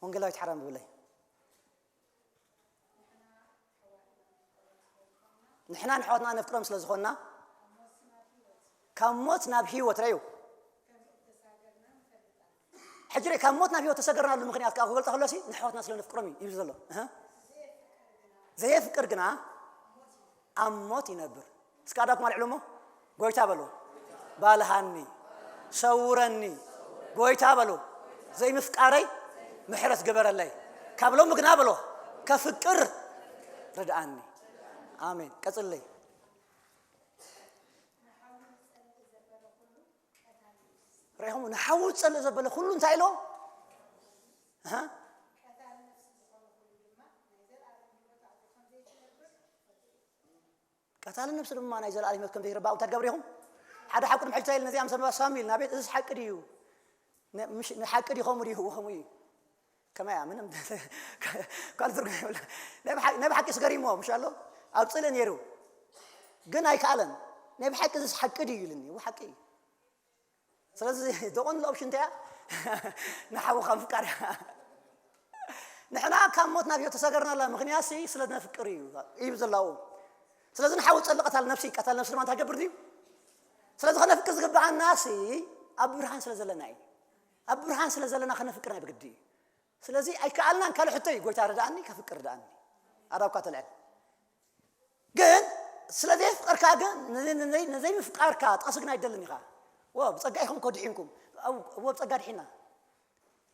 ወንጌላዊት ሓራን ብብለይ ንሕና ንሕዋትና ነፍቅሮም ስለ ዝኾንና ካብ ሞት ናብ ህይወት ረዩ ሕጂ ካብ ሞት ናብ ህይወት ተሰገርናሉ ምክንያት ከዓ ክገልፀ ከሎ ንሕዋትና ስለ ነፍቅሮም እዩ ይብል ዘሎ። ዘየፍቅር ግና ኣብ ሞት ይነብር። እስካ ኣዳኩም ኣልዕሉ እሞ ጎይታ በሉ፣ ባልሃኒ፣ ሰውረኒ ጎይታ በሉ፣ ዘይምፍቃረይ ምሕረት ግበረለይ። ካብ ሎሚ ግና በሎ ከፍቅር ርድኣኒ። ኣሜን። ቀጽለይ ርኢኹም ንሓዊ ዝጸልእ ዘበለ ኩሉ እንታይ ኢሎ? ቀታሊ ነፍሲ ድማ ናይ ዘለኣለም ህይወት ከም ዘይረባ እንታይ ትገብሩ ኢኹም? ሓደ ሓቂ ድማ ሕጂ እንታይ ኢልና እዚኣ ምስ ኣንበባ ሳሚ ኢልና ቤት እዚስ ሓቂ ድዩ? ነ- ምሽ- ንሓቂ ድዩ ከምኡ ድዩ ከምኡ እዩ ከመያ ምንም ካልእ ትርጉም የብላ። ናይ ብሓቂ ስገሪሞ ምሽ ኣሎ ኣብ ፅልእ ነይሩ ግን ኣይከኣለን። ናይ ብሓቂ እዚስ ሓቂ ድዩ ኢልኒ እው ሓቂ እዩ። ስለዚ ደቆን ኦፕሽን እንታይ እያ? ንሓውኻ ምፍቃር እያ። ንሕና ካብ ሞት ናብ ህይወት ተሰገርናላ ምክንያት ሲ ስለ ነፍቅር እዩ እዩ ዘለዉ። ስለዚ ንሓው ጸሊ ቀታል ነፍሲ ቀታል ነፍሲ ድማ እንታይ ገብር ድዩ? ስለዚ ከነፍቅር ዝግብኣና ሲ ኣብ ብርሃን ስለ ዘለና እዩ። ኣብ ብርሃን ስለ ዘለና ከነፍቅር ናይ ብግዲ እዩ። ስለዚ ኣይከኣልናን ካልእ ሕቶ እዩ ጎይታ ርድኣኒ ከፍቅር ርድኣኒ። ኣዳብካ ተልዕል ግን ስለ ዘየፍቀርካ ግን ነዘይ ምፍቃርካ ጥቕሲ ግን ኣይደልን ኢኻ። ወ ብጸጋ ኢኹም እኮ ድሒንኩም። እወ ብጸጋ ድሒና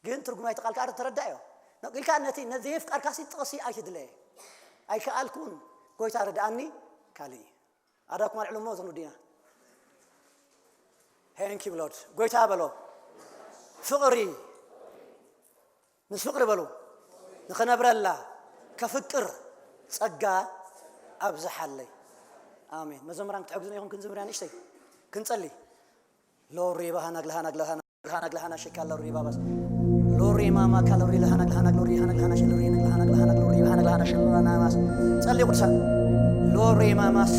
ግን ትርጉም ኣይተቃልካ ኣረ ተረዳዮ። ነቂልካ ነቲ ነዘይ ምፍቃርካ ሲ ጥቕሲ ኣይትድለ። ኣይከኣልኩን ጎይታ ርድኣኒ ካልእ እዩ። ኣዳኩም ኣልዕሉ እሞ እዞም ወዲና ሄንኪ ብሎድ ጎይታ በሎ ፍቕሪ ምስ ፍቕሪ በሉ ንኽነብረላ ከፍቅር ጸጋ ኣብዝሓለይ። ኣሜን። መዘምራን ክትሕግዙ ኢኹም ክንዝምር ንእሽተይ ክንጸሊ ሎሪ ባህና ግልሃና ግልሃና ግልሃና ግልሃና ሸካ ሎሪ ባባስ ሎሪ ማማ ካሎሪ ለሃና ግልሃና ሎሪ ሃና ግልሃና ሸሎሪ ሃና ግልሃና ግልሃና ሎሪ ሃና ግልሃና ሸሎና ማስ ጸሊ ቅዱሳን ሎሪ ማማስ